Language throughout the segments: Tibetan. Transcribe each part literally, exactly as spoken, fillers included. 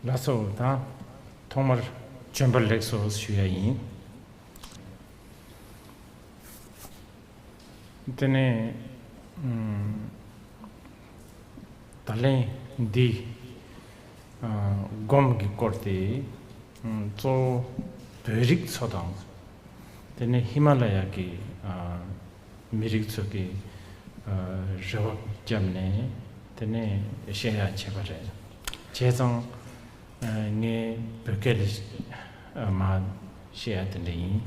ལགས་སོ། ད་ཐོག་མར་བྱོན་པ་ལེགས་སོ་ཞུ་ཡ་ཡིན། དེ་ནས་ཨམ་ད་ལན་འདི་ཨ་སྒོམ་གྱི་སྐོར་དེ་ཨམ་གཙོ་བོ་བོད་རིགས་ཚོ་དང་། དེ་ནས་ཧི་མ་ལ་ཡ་གི་ཨ་མི་རིགས་ཚོ་གི་ཨ་རེ་བ་བརྒྱབ་ནས་དེ་ནས་བཤད་ཡ་བྱས་པ་རེད། བྱས་ཙང་ཨ་ངས་བོད་སྐད་ལ་ཨ་མར་བཤད་ཡ་དེ་འདྲ་ཡིན།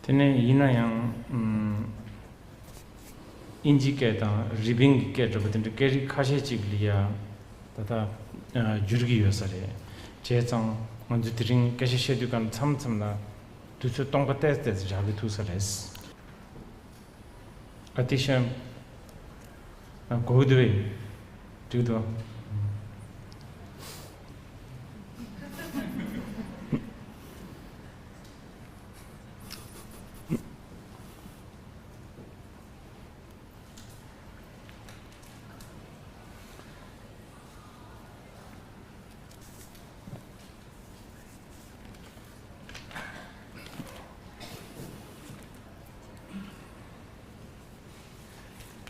དེ་ནས་ཡིན་ན་ཡང་ཨམ་ཨིན་ཇི་སྐད་དང་རི་པིན་གྱི་སྐད་འདྲ་པོ་དེ་འདྲ་སྐད་རིགས་ཁ་ཤས་ཅིག་ལ་ཡ་ད་ལྟ་ཨ་འགྱུར་གྱི་ཡོད་ས་རེད། བྱས་ཙང་ང་ཚོས་དེ་རིང་སྐད་ཆ་བཤད་དུས་གང་མཚམས་མཚམས་ལ་དུས་ཚོད་སྟོང་པ་ཏོག་ཙམ་རག་གི་ཐུག་ས་རེད། ཨ་ཏི་ཤམ། ཨ་གོ་གི་འདུག་པས། འགྲིག་འདུག་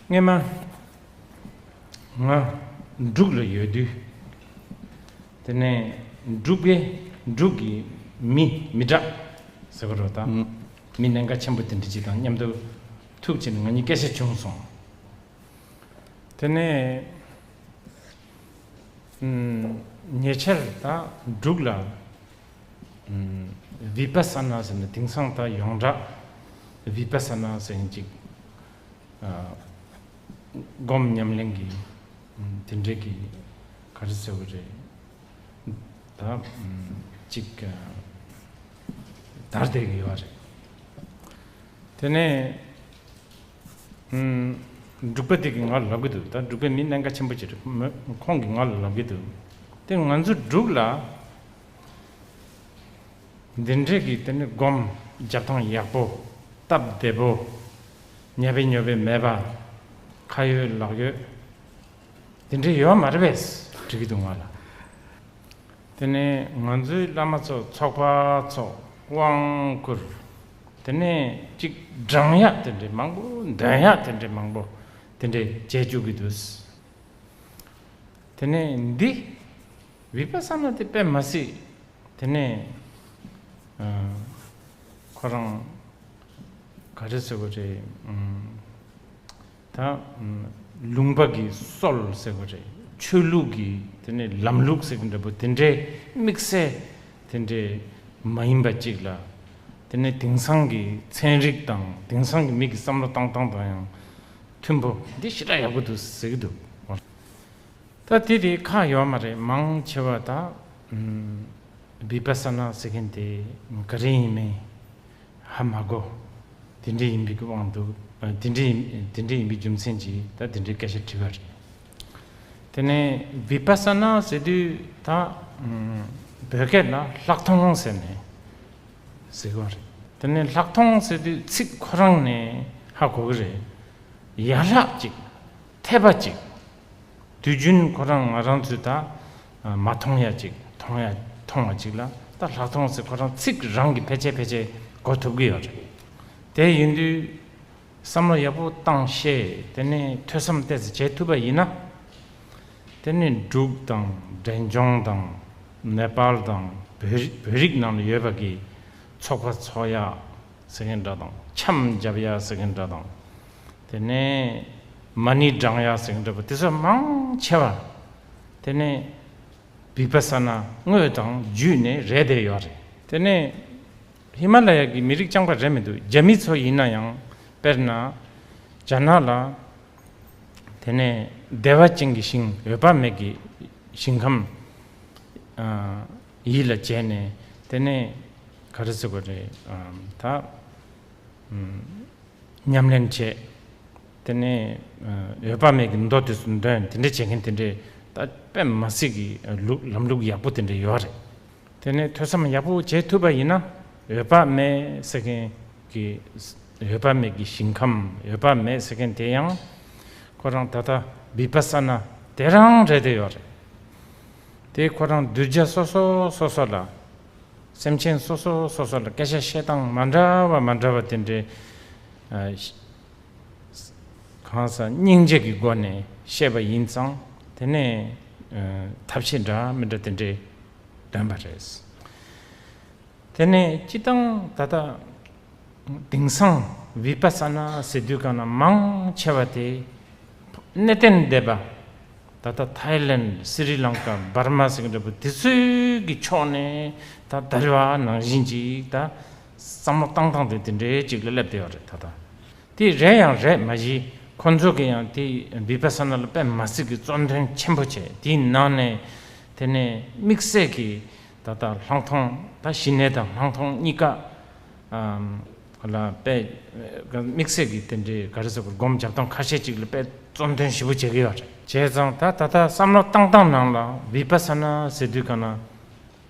སྔས་མ་ང་འབྲུག་ལ་ཡོད་དུས། དེ་ནས་འབྲུག་པའི་འབྲུག་གི་མི་མི་དྲག་ཟེར་བ་རོ་ད། ཨུམ། མི་གནད་འགག་ཆེན་པོ་དེ་འདྲ་ཅིག་དང་མཉམ་དུ་ཐུག་བྱས་ནས་ང་གཉིས་སྐད་ཆ་བྱུང་སོང་། དེ་ནས་ཨུམ་ཉེ་ཆར་ད་འབྲུག་ལ་ཨུམ་བི་པ་ས་ན་ཟེར་ནས་དེང་སང་ད་ཡོངས་གྲགས་བི་པ་ས་ན་ཟེར་མཁན་ཅིག་ཨ་སྒོམ་ཉམས་ལེན་གྱི་ཨུམ་དེ་འདྲའི་གི་ག་རེ་ཟེར་བ་རེད། ད་ཨུམ་ཅིག་ཨ་དར་བསྡད་ཀྱི་ཡོད་རེད། དེ་ནས་ཨུམ་འབྲུག་པ་དེ་གིས་ང་ལ་ལབ་ཀྱི་འདུག་ད་འབྲུག་པའི་མི་གནད་འགག་ཆེན་པོ་ཅིག་རེད། མོས་ཁོང་གིས་ང་ལ་ལབ་ཀྱི་འདུག་དེ་ང་ཚོ་འབྲུག་ལ་འདི་འདྲས་ཀྱི་དེ་ནི་སྒོམ་རྒྱབ་སྟངས་ཡག་པོ། སྟབས་བདེ་པོ། ཉབ་པའི་ཉོབ་པའི་མེད་པ། ཁ་ཡོད་ལག་ཡོད། དེ་འདྲས་ཡོད་མ་རེད་པས། འགྲིག་གི་འདུག་ང་ལ། དེ་ནས་ང་ཚོའི་བླ་མ་ཚོ་ཚོགས་པ་ཚོ་དབང་བསྐུར། དེ་ནས་གཅིག་བགྲང་ཡག་དེ་འདྲས་མང་པོ། འདོན་ཡག་དེ་འདྲས་མང་པོ་དེ་འདྲས་བྱས་བཅུག་གི་འདུག་དེ་ནས་འདི་བི་པ་ས་ན་དེ་དཔེ་མ་སྲིད། དེ་ནས་ཨ་ཁོ་རང་ག་རེ་ཟེར་དགོས་རེད། ཨམ་ད་ཨམ་ལུང་པ་གི་སྲོལ་ཟེར་དགོས་རེད། ཆོས་ལུགས་ཀྱི་དེ་ནས་ལམ་ལུགས་ཟེར་གི་འདྲ་པོ་དེ་འདྲའི་དམིགས་བསལ་དེ་འདྲའི་མ་ཡིན་པ་ཅིག་ལ། དེ་ནས་དེང་སང་གི་ཚན་རིག་དང་དེང་སང་གི་མི་གི་བསམ་བློ་བཏང་སྟངས་དང་ཡང་མཐུན་པོ་འདི་ཞེ་དྲག་ཡག་པོ་འདུག་ཟེར་གི་འདུག་ད་དེ་དེ་ཁག་ཡོད་མ་རེད། མང་ཆེ་བ་ད་ཨམ་བི་པ་ས་ན་ཟེར་མཁན་དེ་ག་རེ་ཡིན་མིན་ཧ་མ་གོ། དེ་འདྲ་ཡིན་པའི་དབང་དུ་ཨ་དེ་འདྲ་ཡིན་དེ་འདྲ་ཡིན་པའི་རྒྱུ་མཚན་གྱིས་ད་དེ་འདྲའི་སྐད་ཆ་དྲིས་པ་རེད། དེ་ནས་བི་པ་ས་ན་ཟེར་དུས་ད་ཨམ་བོད་སྐད་ལ་ལྷག་མཐོང་ཟེར་ནས་ཟེར་གི་རེད། དེ་ནས་ལྷག་མཐོང་ཟེར་དུས་ཚིག་ཁོ་རང་ནས་ཧ་གོ་གི་རེད། ཡན་ལག་ཅིག་འཐད་པ་ཅིག་དུས་རྒྱུན་ཁོ་རང་ང་རང་ཚོས་ད་མ་མཐོང་ཡ་ཅིག་མཐོང་ཡ་མཐོང་བ་ཅིག་ལ་ད་ལྷག་མཐོང་ཟེར་ཁོ་རང་ཚིག་རང་གི་ཕལ་ཆེར་ཕལ་ཆེར་གོ་ཐུབ་ཀྱི་ཡོད་རེད། དེ་ཡིན་དུས་བསམ་བློ་ཡག་པོ་བཏང་ཤེས། དེ་ནས་ཐོས་བསམ་ཏོག་ཙམ་བྱེད་ཐུབ་པ་ཡིན་ན། དེ་ནས་འབྲུག་དང་འབྲས་ལྗོངས་དང་ནེ་པཱལ་དང་བོད་རིགས་བོད་རིགས་ནང་ལ་ཡོད་པ་གི་ཚོགས་པ་ཚོགས་ཡ་ཟེར་མཁན་འདྲ་དང་འཆམ་རྒྱབ་ཡ་ཟེར་མཁན་འདྲ་དང་། དེ་ནས་མ་ཎི་བགྲང་ཡ་ཟེར་མཁན་འདྲ་པོ་དེ་ཚོ་མང་ཆེ་བ་དེ་ནས་བི་པ་ས་ན་དངོས་དང་བརྒྱུད་ནས་རེད་བསྡད་ཡོད་རེད། དེ་ནས་ཧི་མ་ལ་ཡ་གི་མི་རིགས་རྐྱང་པ་རེད་མི་འདུག་རྒྱ་མི་ཚོ་ཡིན་ན་ཡང་དཔེར་ན་རྒྱ་ནག་ལ་དེ་ནས་བདེ་བ་ཅན་གྱི་ཞིང་འོད་དཔག་མེད་ཀྱི་ཞིང་ཁམས་ཨ་ཡིད་ལ་བྱས་ནས་དེ་ནས་ག་རེ་ཟེར་དགོས་རེད། ཨ་ད་ཨམ་ཉམས་ལེན་བྱས། དེ་ནས་ཨ་འོད་དཔག་མེད་ཀྱི་མདོ་དེ་ཚོ་འདོན། དེ་འདྲ་བྱེད་མཁན་དེ་འདྲས་ད་དཔེ་མ་སྲིད་ཀྱི་ལུགས་ལམ་ལུགས་ཡག་པོ་དེ་འདྲས་ཡོད་རེད། དེ་ནས་ཐོས་བསམ་ཡག་པོ་བྱེད་ཐུབ་པ་ཡིན་ན་འོད་དཔག་མེད་ཟེར་མཁན་ གི་འོད་དཔག་མེད་ཀྱི་ཞིང་ཁམས། འོད་དཔག་མེད་ཟེར་མཁན་དེ་ཡང་ཁོ་རང་ད་ལྟ་བི་པ་ས་ན་དེ་རང་རེད་དེ་ཡོད་རེད། དེ་ཁོ་རང་གདུལ་བྱ་སོ་སོ་སོ་སོ་ལ། སེམས་ཅན་སོ་སོ་སོ་སོ་ལ་སྐད་ཆ་བཤད་སྟངས་མ་འདྲ་བ་མ་འདྲ་བ་དེ་འདྲའི། ཨ། གང་ཟག་སྙིང་རྗེ་གི་སྒོ་ནས་བཤད་པ་ཡིན་ཙང་། དེ་ནས་ཨ་ཐབས་ཤེས་འདྲ་མི་འདྲ་དེ་འདྲའི་འདོན་པ་རེད། དེ་ནས་སྤྱི་བཏང་ད་ལྟ་དེང་སང་བི་པ་ས་ན་ཟེར་དུས་གང་ན་མང་ཆེ་བ་དེ་གནས་བརྟན་སྡེ་པ། ད་ལྟ་ཐའི་ལེན། སི་རི་ལང་ཀ། འབར་མ་ཟེར་གྱི་འདྲ་པོ་དེ་ཚོའི་གི་ཕྱོགས་ནས་ད་དར་བ་ནང་བཞིན་ཅིག་ད་བསམ་བློ་བཏང་སྟངས་དེ་དེ་འདྲའི་ཅིག་ལ་སླེབས་བསྡད་ཡོད་རེད་ད་ལྟ། དེ་རེད་ཡང་རེད་མ་གཞི། ཁོ་ཚོ་གི་ཡང་དེ་བི་པ་ས་ན་ལ་དཔེ་མ་སྲིད་ཀྱི་བརྩོན་འགྲུས་ཆེན་པོ་བྱས། དེའི་ནང་ནས་དེ་ནས་དམིགས་བསལ་གྱི་ད་ལྟ་ལྷག་མཐོང་། ད་ཞི་གནས་དང་ལྷག་མཐོང་གཉིས་ཀ་ཨམ་ལ་དཔེ་དམིགས་བསལ་གྱི་དེ་འདྲའི་ག་རེ་ཟེར་དགོས། སྒོམ་རྒྱབ་སྟངས་ཁ་ཤས་ཅིག་ལ་དཔེ་བརྩོན་འགྲུས་ཞེ་པོ་བྱེད་ཀྱི་ཡོད་རེད། བྱས་ཙང་ད་ད་ལྟ་བསམ་བློ་བཏང་སྟངས་ནང་ལ་བི་པ་ས་ན་ཟེར་དུས་ག་ན་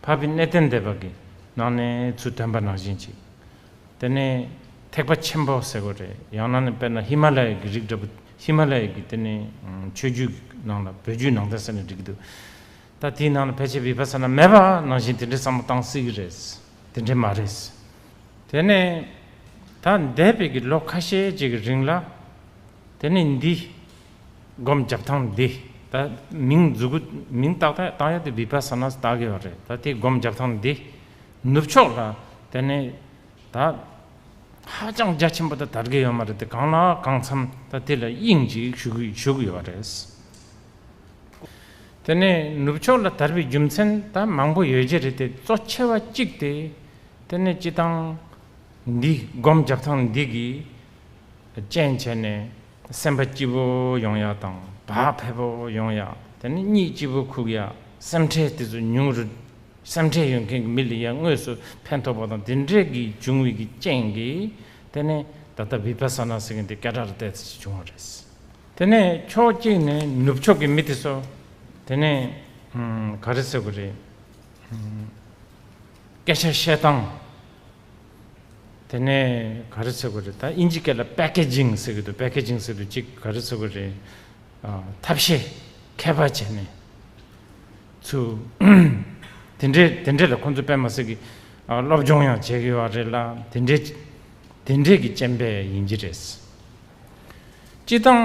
འཕགས་པའི་གནས་བརྟན་སྡེ་པ་གི་ནང་ནས་ཚུར་ཐོན་པ་ནང་བཞིན་ཅིག་དེ་ནས་ཐེག་པ་ཆེན་པོ་ཟེར་དགོས་རེད། ཡང་ན་ནི་དཔེར་ན་ཧི་མ་ལ་ཡ་གི་རིགས་འདྲ་པོ། ཧི་མ་ལ་ཡ་གི་དེ་ནས་ཆོས་བརྒྱུད་ནང་ལ། བོད་བརྒྱུད་ནང་བསྟན་ཟེར་ནས་འགྲིག་གི་འདུག་ད་དེའི་ནང་ལ་ཕལ་ཆེར་བི་པ་ས་ན་མེད་པ་ནང་བཞིན་དེ་འདྲའི་བསམ་བློ་བཏང་སྲིད་ཀྱི་རེད། དེ་འདྲའི་མ་རེད། དེ་ནས་ད་འདས་པའི་གི་ལོ་ཁ་ཤས་ཅིག་གི་རིང་ལ། དེ་ནས་འདི་སྒོམ་རྒྱབ་སྟངས་འདི། ད་མིང་མཛུབ་གུ་མིང་ཏག་ཏག་བཏགས་ཡ་དེ་བི་པ་ས་ན་བཏགས་ཀྱི་ཡོད་རེད། ད་དེ་སྒོམ་རྒྱབ་སྟངས་འདི་ནུབ་ཕྱོགས་ལ་དེ་ནས་ད་ཧ་ཅང་རྒྱ་ཆེན་པོ་ད་དར་གྱི་ཡོད་མ་རེད་དེ། གང་ལ་གང་འཚམ་ད་དེ་ལ་དབྱིངས་ཅིག་ཞུ་གི་ཞུ་གི་ཡོད་རེད། དེ་ནས་ནུབ་ཕྱོགས་ལ་དར་བའི་རྒྱུ་མཚན་ད་མང་པོ་ཡོད་ཀྱི་རེད་དེ། གཙོ་ཆེ་བ་གཅིག་དེ་དེ་ནས་སྤྱི་བཏང་འདི་སྒོམ་རྒྱབ་སྟངས་འདི་གིས་རྐྱེན་བྱས་ནས་སེམས་པ་སྐྱིད་པོ་ཡོང་ཡ་དང་། བག་ཕེབས་པོ་ཡོང་ཡ། དེ་ནས་གཉིད་སྐྱིད་པོ་ཁུག་ཡ། སེམས་ཁྲལ་དེ་ཚོ་ཉུང་རུ། སེམས་ཁྲལ་ཡོད་མཁན་གྱི་མི་ལ་ཡ་དངོས་སུ་ཕན་ཐོགས་པ་དང་དེ་འདྲས་ཀྱི་བྱུང་བའི་གི་རྐྱེན་གྱིས། དེ་ནས་ད་ལྟ་བི་པ་ས་ན་ཟེར་མཁན་དེ་སྐད་གྲགས་རུ་ཏོག་ཙམ་བྱུང་བ་རེད། དེ་ནས་ཕྱོགས་གཅིག་ནས་ནུབ་ཕྱོགས་ཀྱི་མི་དེ་ཚོ་དེ་ནས་ཨམ་ག་རེ་ཟེར་དགོས་རེད། ཨམ་སྐད་ཆ་བཤད་སྟངས། དེ་ནས་ག་རེ་ཟེར་དགོས་རེད། ད་དབྱིན་ཇི་སྐད་ལ་པེ་ཀེ་ཇིང་ཟེར་གྱི་འདུག་པེ་ཀེ་ཇིང་ཟེར་དུས་གཅིག་ག་རེ་ཟེར་དགོས་རེད། ཨ། ཐབས་ཤེས་མཁས་པ་བྱས་ནས་ཚུར་དེ་འདྲའི་དེ་འདྲའི་ལ་ཁོང་ཚོ་དཔེ་མ་སྲིད་ཀྱི་ཨ་སློབ་སྦྱོང་ཡང་བྱེད་ཀྱི་ཡོད་རེད་ལ། དེ་འདྲའི་དེ་འདྲའི་གི་རྐྱེན་པས་ཡིན་གྱི་རེད། སྤྱིར་བཏང་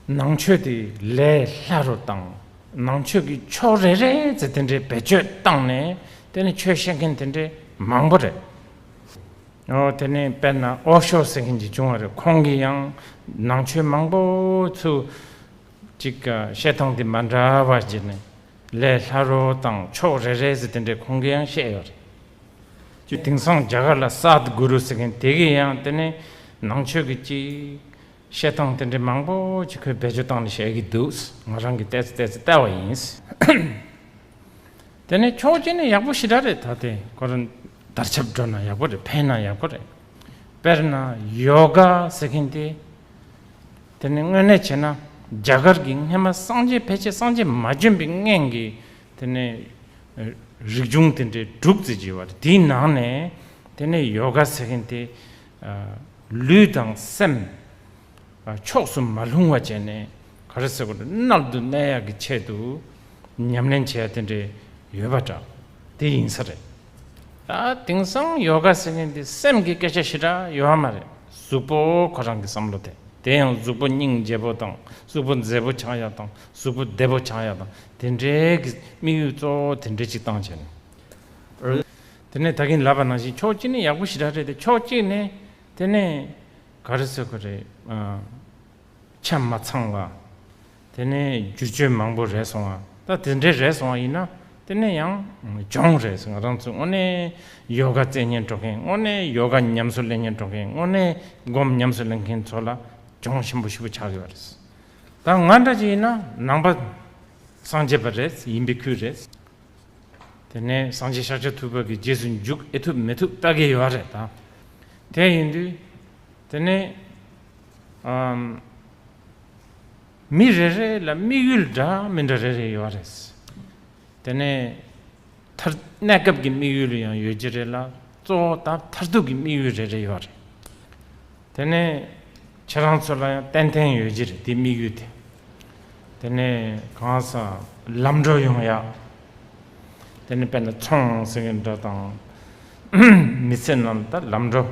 ནང་ཆོས་དེ་ལས་སླ་རུ་བཏང་། ནང་ཆོས་ཀྱི་ཕྱོགས་རེ་རེ་ཙམ་དེ་འདྲའི་བེད་སྤྱོད་བཏང་ནས་དེ་ནི་ཆོས་བཤད་མཁན་དེ་འདྲའི་མང་པོ་རེད། ཨོ། དེ་ནས་དཔེར་ན་ཨོ་ཤོ་ཟེར་མཁན་ཅིག་བྱུང་བ་རེད། ཁོང་གིས་ཡང་ནང་ཆོས་མང་པོ་ཚུར་ཅིག་བཤད་སྟངས་དེ་མ་འདྲ་བ་བྱས་ནས་ལས་སླ་རུ་དང་ཕྱོགས་རེ་རེ་ཟེར་དེ་འདྲའི་ཁོང་གིས་ཡང་བཤད་ཡོད་རེད། ཅིག་དེང་སང་རྒྱ་གར་ལ་སཱད་གུ་རུ་ཟེར་མཁན་དེ་གིས་ཡང་དེ་ནས་ནང་ཆོས་ཀྱི་ཅིག་བཤད་སྟངས་དེ་འདྲའི་མང་པོ་ཅིག་ཁོས་བེད་སྤྱོད་བཏང་ནས་བཤད་ཀྱི་འདུག་ང་རང་གིས་ཏོག་ཙམ་ཏོག་ཙམ་བལྟས་པ་ཡིན། དེ་ནས་ཕྱོགས་གཅིག་ནས་ཡག་པོ་ཞེ་དྲག་རེད། ད་དེ་ཁོ་རང་དར་ཁྱབ་འགྲོ་ན་ཡག་པོ་རེད། ཕན་ན་ཡག་པོ་རེད། དཔེར་ན་ཡོ་ག་ཟེར་མཁན་དེ། དེ་ནས་དངོས་གནས་བྱས་ན་རྒྱ་གར་གྱི་སྔན་མ་སངས་རྒྱས་ཕལ་ཆེར་སངས་རྒྱས་མ་བྱོན་པའི་སྔན་གྱི་དེ་ནས་རིག་གཞུང་དེ་འདྲའི་དྲུག་ཙམ་ཅིག་ཡོད་པ་རེད། དེའི་ནང་ནས་དེ་ནས་ཡོ་ག་ཟེར་མཁན་དེ་ལུས་དང་སེམས་ཕྱོགས་སུ་མ་ལྷུང་བ་བྱས་ནས་ག་རེ་ཟེར་དགོས་རེད། མནལ་དུ་གནས་ཡག་གི་ཆེད་དུ་ཉམས་ལེན་བྱེད་ཡ་དེ་འདྲའི་ཡོད་པ་འདྲ། དེ་ཡིན་ས་རེད། ད་དེང་སང་ཡོ་ག་ཟེར་མཁན་དེ་སེམས་ཀྱི་སྐད་ཆ་ཞེ་དྲག་ཡོད་མ་རེད། གཟུགས་པོ་ཁོ་རང་གི་བསམ་བློ་དེ། དེ་ཡང་གཟུགས་པོ་སྙིང་རྗེ་པོ་དང་། གཟུགས་པོ་མཛེས་པོ་ཆགས་ཡ་དང་། གཟུགས་པོ་བདེ་པོ་ཆགས་ཡ་དང་། དེ་འདྲའི་གི་དམིགས་ཡུལ་གཙོ་བོ་དེ་འདྲའི་ཅིག་བཏང་བྱས་ནས། དེ་ནས་ད་གིན་ལབ་པ་ནང་བཞིན་ཕྱོགས་གཅིག་ནས་ཡག་པོ་ཞེ་དྲག་རེད་དེ། ཕྱོགས་གཅིག་ནས་དེ་ནས་ག་རེ་ཟེར་དགོས་རེད། ཨ། ཆ་མ་ཚང་བ། དེ་ནས་བསྒྱུར་བཅོས་མང་པོ་རེད་སོང་བ། ད་དེ་འདྲའི་རེད་སོང་བ་ཡིན་ན་དེ་ནས་ཡང་གྱོང་རེད། ང་རང་ཚོ་དངོས་གནས་ཡོ་ག་རྩེ་སྙིང་འདོད་མཁན། དངོས་གནས་ཡོ་ག་ཉམས་སུ་ལེན་སྙིང་འདོད་མཁན། དངོས་གནས་སྒོམ་ཉམས་སུ་ལེན་མཁན་ཚོ་ལ་གྱོང་ཆེན་པོ་ཞེ་པོ་ཆགས་ཡོད་རེད། ད་ང་འདྲ་ཅིག་ཡིན་ན་ནང་པ་སངས་རྒྱས་པ་རེད། ཡིན་པའི་ཁུལ་རེད། དེ་ནས་སངས་རྒྱས་ཤཱཀྱ་ཐུབ་པ་གི་རྗེས་སུ་འཇུག་ཨེ་ཐུབ་མི་ཐུབ་ལྟ་གི་ཡོད་རེད་ད། དེ་ཡིན་དུས་དེ་ནས་ཨམ། མི་རེ་རེ་ལ་དམིགས་ཡུལ་འདྲ་མི་འདྲ་རེ་རེ་ཡོད་རེད། དེ་ནས་མཐར་གནས་སྐབས་ཀྱི་དམིགས་ཡུལ་ཡང་ཡོད་ཀྱི་རེད་ལ། གཙོ་བོ་ད་མཐར་ཐུག་གི་དམིགས་ཡུལ་རེ་རེ་ཡོད་རེད། དེ་ནས་ཁྱེད་རང་ཚོ་ལ་ཡང་ཏན་ཏན་ཡོད་ཀྱི་རེད་དེ་དམིགས་ཡུལ་དེ། དེ་ནས་གང་ཟག་ལམ་འགྲོ་ཡོང་ཡག་དེ་ནས་དཔེར་ན་ཚོང་ཟེར་མཁན་འདྲ་དང་། མི་ཚེ་ནང་ད་ལམ་འགྲོ།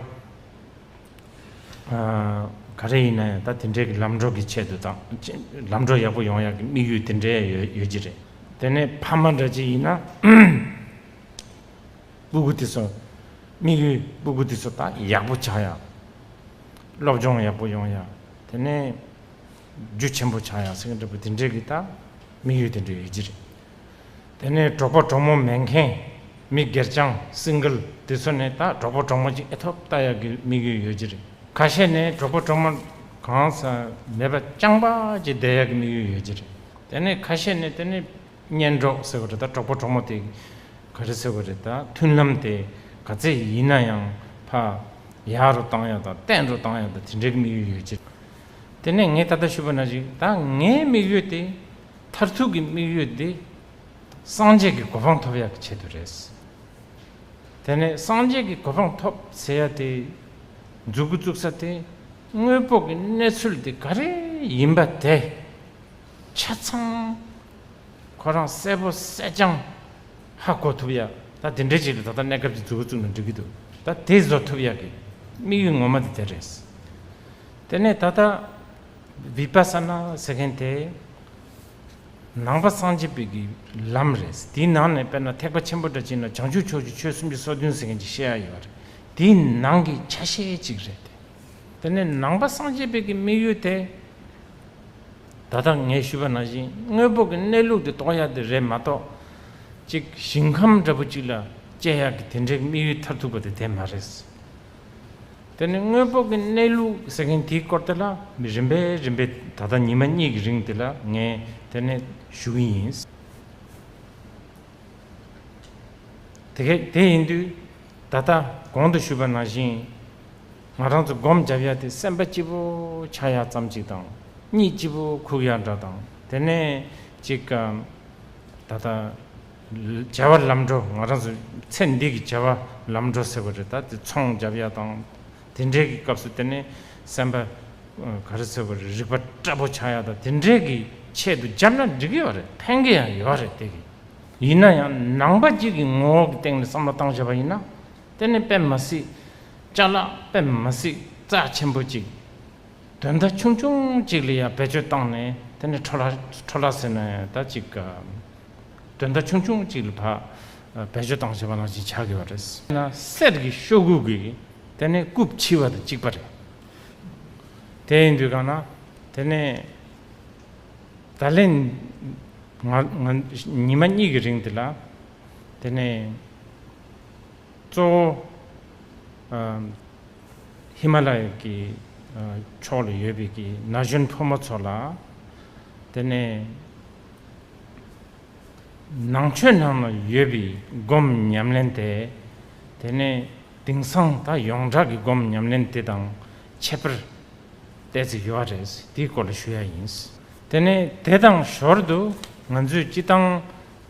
ཨ། ག་རེ་ཡིན་ན་ཡང་ད་དེ་འདྲའི་གི་ལམ་འགྲོ་གི་ཆེད་དུ་དང་། ལམ་འགྲོ་ཡག་པོ་ཡོང་ཡག་གི་དམིགས་ཡུལ་དེ་འདྲའི་ཡོད་ཡོད་ཀྱི་རེད། དེ་ནས་ཕ་མ་འདྲ་ཅིག་ཡིན་ན། སྤུ་གུ་དེ་ཚོ། དམིགས་ཡུལ་སྤུ་གུ་དེ་ཚོ་ད་ཡག་པོ་ཆགས་ཡག་སློབ་སྦྱོང་ཡག་པོ་ཡོང་ཡག་དེ་ནས་རྒྱུ་ཆེན་པོ་ཆགས་ཡག་ཟེར་མཁན་འདྲ་པོ་དེ་འདྲའི་གི་ད་དམིགས་ཡུལ་དེ་འདྲ་ཡོད་ཀྱི་རེད། དེ་ནས་གྲོགས་པོ་གྲོགས་མོ་མེད་མཁན། མི་སྒེར་རྐྱང་སིང་གལ་དེ་ཚོ་ནས་ད་གྲོགས་པོ་གྲོགས་མོ་ཅིག་ཨེ་ཐོབ་ལྟ་ཡག་གི་དམིགས་ཡུལ་ཡོད་ཀྱི་རེད། ཁ་ཤས་ནས་གྲོགས་པོ་གྲོགས་མོ་གང་ཟག་མེད་པ་རྐྱང་པ་ཅིག་བསྡད་ཡག་གི་དམིགས་ཡུལ་ཡོད་ཀྱི་རེད། དེ་ནས་ཁ་ཤས་ནས་དེ་ནས། གཉེན་གྲོགས་ཟེར་བ་རེད་ད་གྲོགས་པོ་གྲོགས་མོ་དེ། ག་རེ་ཟེར་བ་རེད་ད་མཐུན་ལམ་དེ་ག་ཚད་ཡིན་ན་ཡང་ཕ། ཡག་རུ་བཏང་ཡག་དང་བརྟན་རུ་བཏང་ཡག་དང་དེ་འདྲའི་དམིགས་ཡུལ་ཡོད་ཀྱི། དེ་ནས་ངས་ད་ལྟ་ཞུས་པ་ནང་བཞིན་ད་ངའི་དམིགས་ཡུལ་དེ། མཐར་ཐུག་གི་དམིགས་ཡུལ་དེ། སངས་རྒྱས་ཀྱི་གོ་འཕང་ཐོབ་ཡག་གི་ཆེད་དུ་རེད། དེ་ནས་སངས་རྒྱས་ཀྱི་གོ་འཕང་ཐོབ་ཟེར་ཡག་དེ། མཛུབ་གུ་བཙུགས་ས་དེ། དངོས་པོ་གི་གནས་ཚུལ་དེ་ག་རེ་ཡིན་པ་དེ། ཆ་ཚང་། ཁོ་རང་གསལ་པོ་གསལ་རྐྱང་ཧ་གོ་ཐུབ་ཡ། ད་དེ་འདྲའི་ཅིག་ལ་ད་ལྟ་གནས་སྐབས་ཀྱི་མཛུབ་གུ་བཙུགས་ན་འགྲིག་གི་འདུག་ད་དེ་བཟོ་ཐུབ་ཡ་གི་དམིགས་ཡུལ་ངོ་མ་དེ་དེ་རེད། དེ་ནས་ད་ལྟ་བི་པ་ས་ན་ཟེར་མཁན་དེ་ནང་པ་སངས་རྒྱས་པའི་གི་ལམ་རེད། དེའི་ནང་ནས་དཔེར་ན་ཐེག་པ་ཆེན་པོ་འདྲ་ཅིག་ན་བྱང་ཆུབ་ཕྱོགས་ཀྱི་ཆོས་སུམ་ཅུ་སོ་བདུན་ཟེར་མཁན་ཅིག་བཤད་ཡ་ཡོད་རེད། དེའི་ནང་གི་ཆ་ཤས་ཅིག་རེད་དེ། དེ་ནས་ནང་པ་སངས་རྒྱས་པའི་གི་དམིགས་ཡུལ་དེ། ད་ལྟ་ངས་ཞུས་པ་ནང་བཞིན་དངོས་པོ་གི་གནས་ལུགས་དེ་རྟོགས་ཡ་དེ་རེད་མ་གཏོགས། གཅིག་ཞིང་ཁམས་འདྲ་པོ་གཅིག་ལ་སྐྱེ་ཡག་གི་དེ་འདྲའི་དམིགས་ཡུལ་མཐར་ཐུག་པ་དེ་དེ་མ་རེད། དེ་ནི་དངོས་པོ་གི་གནས་ལུགས་ཟེར་མཁན་དེའི་སྐོར་དེ་ལ་རིམ་པས་རིམ་པས་ད་ལྟ་ཉི་མ་གཉིས་ཀྱི་རིང་དེ་ལ་ངས་དེ་ནས་ཞུ་གི་ཡིན། དེ་གས་དེ་ཡིན་དུས། ད་ལྟ་གོང་དུ་ཞུས་པ་ནང་བཞིན། ང་རང་ཚོ་སྒོམ་རྒྱབ་ཡ་དེ་སེམས་པ་སྐྱིད་པོ་ཆགས་ཡ་ཙམ་ཅིག་དང་། གཉིད་སྐྱིད་པོ་ཁུག་ཡ་འདྲ་དང་། དེ་ནས་ཅིག་ད་ལྟ་བྱ་བ་ལམ་འགྲོ་ང་རང་ཚོ་ཚེ་འདི་གི་བྱ་བ་ལམ་འགྲོ་ཟེར་བ་རེད། ད་དེ་ཚོང་རྒྱབ་ཡ་དང་། དེ་འདྲའི་གི་སྐབས་སུ་དེ་ནས་སེམས་པ་ག་རེ་ཟེར་བ་རེད། རིག་པ་སྐྲག་པོ་ཆགས་ཡ་དང་དེ་འདྲའི་གི་ཆེད་དུ་རྒྱབ་ན་འགྲིག་གི་ཡོད་རེད། ཕན་གི་ཡང་ཡོད་རེད་དེ་གི། ཡིན་ན་ཡང་ནང་པ་གཅིག་གི་ངོ་བོ་གི་སྟེང་ནས་བསམ་བློ་བཏང་བྱས་པ་ཡིན་ན། དེ་ནི་དཔེ་མ་སྲིད་ཅ་ལག་དཔེ་མ་སྲིད་རྩ་ཆེན་པོ་གཅིག་དོན་དག་ཆུང་ཆུང་གཅིག་ལ་ཡང་བེད་སྤྱོད་བཏང་ནས་དེ་ནི་འཕྲོ་བརླག་འཕྲོ་བརླག་ཟེར་ན་ཡང་ད་གཅིག་དོན་དག་ཆུང་ཆུང་གཅིག་ལ་ཕར་བེད་སྤྱོད་བཏང་བྱས་པ་ནང་བཞིན་ཆགས་ཀྱི་ཡོད་རེད། ན་གསེར་གྱི་ཤོག་གུ་གི་དེ་ནི་རྐུབ་ཕྱི་བ་དང་གཅིག་པ་རེད། དེ་ཡིན་དུས་གང་ན་དེ་ནི། ད་ལན། ང་ང་ཉི་མ་གཉིས་ཀྱི་རིང་དེ་ལ། དེ་ནས། གཙོ་བོ། ཨ། ཧི་མ་ལ་ཡ་གི། ཨ། ཕྱོགས་ལ་ཡོད་པའི་གི་ན་གཞོན་ཕོ་མོ་ཚོ་ལ། དེ་ནས། ནང་ཆོས་ནང་ལ་ཡོད་པའི་སྒོམ་ཉམས་ལེན་དེ། དེ་ནས་དེང་སང་ད་ཡོངས་གྲགས་ཀྱི་སྒོམ་ཉམས་ལེན་དེ་དང་ཁྱད་པར་ཏོག་ཙམ་ཡོད་རེད། དེའི་སྐོར་ལ་ཞུ་ཡ་ཡིན། དེ་ནས་དེ་དང་ཞོར་དུ་ང་ཚོས་སྤྱི་བཏང་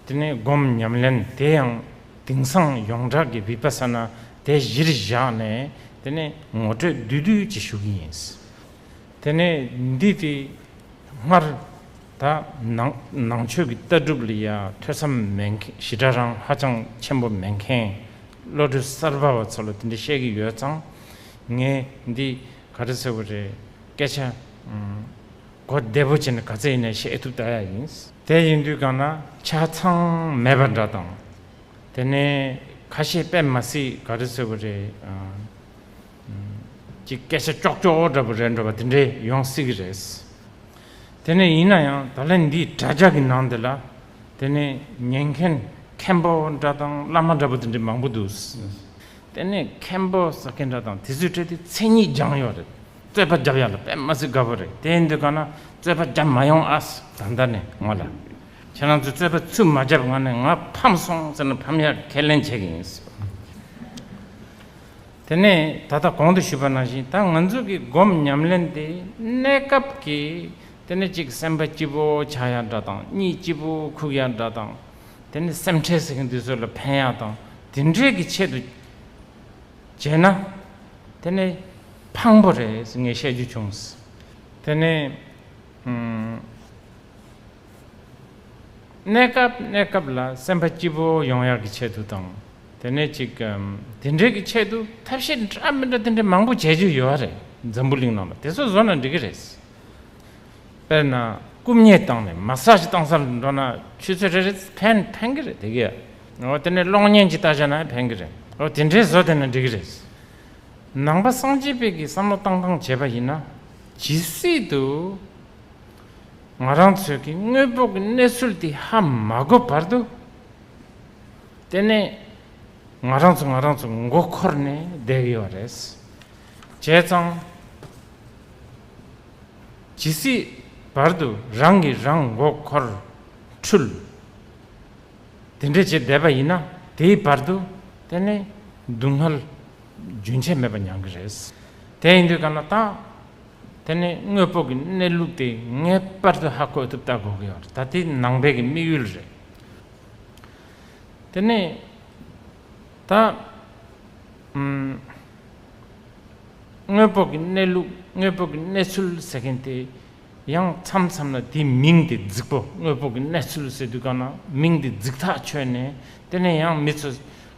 དེ་ནས་སྒོམ་ཉམས་ལེན་དེ་ཡང་དེང་སང་ཡོངས་གྲགས་ཀྱི་བི་པ་ས་ན་དེ་གཞིར་བཞག་ནས་དེ་ནས་ངོ་སྤྲོད་བསྡུས་བསྡུས་ཅིག་ཞུ་གི་ཡིན། དེ་ནས་འདི་དེ་སྔར་ད་ནང་ནང་ཆོས་ཀྱི་ལྟ་གྲུབ་ལ་ཡ་ཐོས་བསམ་མེད་མཁན་ཞེ་དྲག་རང་ཧ་ཅང་ཆེན་པོ་མེད་མཁན་བློ་གྲོས་གསར་པ་བ་ཚོ་ལ་དེ་འདྲ་བཤད་ཀྱི་ཡོད་ཙང་། ངས་འདི་ག་རེ་ཟེར་བ་རེད། སྐད་ཆ་ཨུམ་གོ་བདེ་པོ་བྱས་ནས་ག་ཚད་ཡིན་ནའི་བཤད་ཐུབ་ད་ཡ་ཡིན། དེ་ཡིན་དུས་གང་ན་ཆ་ཚང་མེད་པ་འདྲ་དང་། དེ་ནས་ཁ་ཤས་དཔེ་མ་སྲིད་ག་རེ་ཟེར་བ་རེད། ཨ། ཅིག་སྐད་ཆ་ཀྱོག་ཀྱོག་འདྲ་པོ་རེད་འགྲོ་བ་དེ་འདྲས་ཡོང་སྲིད་ཀྱི་རེད། དེ་ནས་ཡིན་ན་ཡང་ད་ལན་འདིའི་དྲ་རྒྱ་གི་ནང་དེ་ལ་དེ་ནས་ཉན་མཁན་མཁན་པོ་འདྲ་དང་བླ་མ་འདྲ་པོ་དེ་འདྲས་མང་པོ་འདུག་དེ་ནས་མཁན་པོ་ཟེར་མཁན་འདྲ་དང་དེ་ཚོའི་གྲས་དེ་མཚན་ཉིད་སྦྱངས་ཡོད་རེད། རྩོད་པ་རྒྱབ་ཡག་ལ་དཔེ་མ་སྲིད་དགའ་པོ་རེད། དེ་ཡིན་དུས་གང་ན་རྩོད་པ་རྒྱབ་མ་ཡོང་ཨ། ད་ལྟ་ནས་ངོ་ལ། ཁྱེད་རང་ཚོས་རྩོད་པ་ཚུར་མ་རྒྱབ་ང་ནས་ང་ཕམ་སོང་ཟེར་ན་ཕམ་ཡག་ཁས་ལེན་བྱེད་ཀྱི་ཡིན། དེ་ནས་ད་ལྟ་གོང་དུ་ཞུས་པ་ནང་བཞིན་ད་ང་ཚོ་གི་སྒོམ་ཉམས་ལེན་དེ་གནས་སྐབས་ཀྱི་དེ་ནས་ཅིག་སེམས་པ་སྐྱིད་པོ་ཆགས་ཡག་འདྲ་དང་གཉིད་སྐྱིད་པོ་ཁུག་ཡག་འདྲ་དང་། དེ་ནས་སེམས་ཁྲལ་ཟེར་མཁན་དེ་ཚོ་ལ་ཕན་ཡག་དང་དེ་འདྲས་ཀྱི་ཆེད་དུ་ བྱས་ན། དེ་ནི་ཕངས་པོ་རེད་ངས་བཤད་རྒྱུ་བྱུང་། དེ་ནི་ཨམ། གནས་སྐབས་གནས་སྐབས་ལ་སེམས་པ་སྐྱིད་པོ་ཡོང་ཡག་གི་ཆེད་དུ་དང་། དེ་ནས་ཅིག་ཨམ། དེ་འདྲའི་གི་ཆེད་དུ་ཐབས་ཤེས་འདྲ་མི་འདྲ་དེ་འདྲའི་མང་པོ་བྱེད་རྒྱུ་ཡོད་རེད། འཛམ་བུ་གླིང་ནང་ལ་དེ་ཚོ་བཟོ་ན་འགྲིག་གི་རེད། དཔེར་ན་རྐུབ་བརྙན་བཏང་ནས་མ་སཱ་ཇི་བཏང་སར་འགྲོ་ན་ཆུ་ཚོད་རེ་རེ་ཕན་ཕན་གི་རེད་དེ་གས། འོ་དེ་ནས་གློག་བརྙན་གྱི་ལྟ་བྱ་ན་ཕན་གི་རེད། འོ་དེ་འདྲའི་བཟོ་དེ་ན་འགྲིག་གི་རེད། ནང་པ་སངས་རྒྱས་པའི་གི་བསམ་བློ་བཏང་སྟངས་བྱས་པ་ཡིན་ན། ཇི་སྲིད་དུ་ང་རང་ཚོའི་གི་དངོས་པོ་གི་གནས་ཚུལ་དེ་ཧ་མ་གོ་བར་དུ། དེ་ནས་ང་རང་ཚོ་ང་རང་ཚོ་མགོ་འཁོར་ནས་བསྡད་ཡོད་རེད། བྱས་ཙང་། ཇི་སྲིད་བར་དུ་རང་གིས་རང་མགོ་འཁོར་འཁྲུལ། དེ་འདྲ་བྱས་བསྡད་པ་ཡིན་ན་དེའི་བར་དུ་དེ་ནས་སྡུག་བསྔལ་རྒྱུན་ཆད་མེད་པ་མྱང་གི་རེད། དེ་ཡིན་དུས་ག་ན་ད་དེ་ནས་དངོས་པོ་གི་གནས་ལུགས་དེ་ངེས་པར་དུ་ཧ་གོ་ཐུབ་ལྟ་དགོས་ཀྱི་ཡོད་རེད། ད་དེ་ནང་པའི་གི་དམིགས་ཡུལ་རེད། དེ་ནས་ད་ཨམ། དངོས་པོ་གི་གནས་ལུགས་དངོས་པོ་གི་གནས་ཚུལ་ཟེར་མཁན་དེ་ཡང་མཚམས་མཚམས་ལ་དེའི་མིང་དེ་རྫིག་པོ་དངོས་པོ་གི་གནས་ཚུལ་ཟེར་དུས་ག་ན་མིང་དེ་རྫིག་ཐག་ཆོད་ནས་དེ་ནས་ཡང་མི་ཚོ་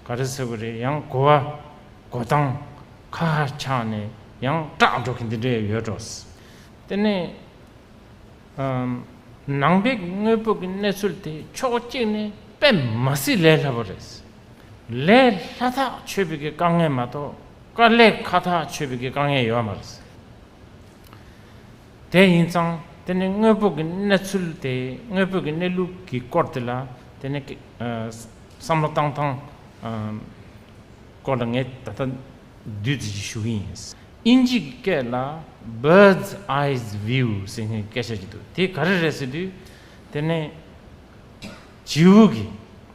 ག་རེ་ཟེར་བ་རེད། ཡང་གོ་བ་གོ་སྟངས་ཁ་ཁ་ཆགས་ནས་ཡང་སྐྲག་འགྲོ་མཁན་དེ་འདྲ་ཡོད་འགྲོ། དེ་ནས། ནང་པའི་དངོས་པོ་གི་གནས་ཚུལ་དེ་ཕྱོགས་གཅིག་ནས་དཔེ་མ་སྲིད་ལས་སླ་པོ་རེད། ལས་སླ་ཐག་ཆོད་པའི་གི་དཀའ་ངལ་མ་གཏོགས་དཀའ་ལས་ཁག་ཐག་ཆོད་པའི་གི་དཀའ་ངལ་ཡོད་མ་རེད། དེ་ཡིན་ཙང་དེ་ནི་དངོས་པོ་གི་གནས་ཚུལ་དེ་དངོས་པོ་གི་གནས་ལུགས་ཀྱི་སྐོར་དེ་ལ་དེ་ནི་བསམ་བློ་བཏང་སྟངས་སྐོར་ལ་ངས་ད་ལྟ་བསྡུས་ཙམ་ཞིག་ཞུ་གི་ཡིན། དབྱིན་ཇིའི་སྐད་ལ་bird's eye view ཟེར་མཁན་སྐད་ཆ་ཅིག་འདུག་དེ་ག་རེ་རེད་ཟེར་དུས། དེ་ནས་བྱིའུ་གི་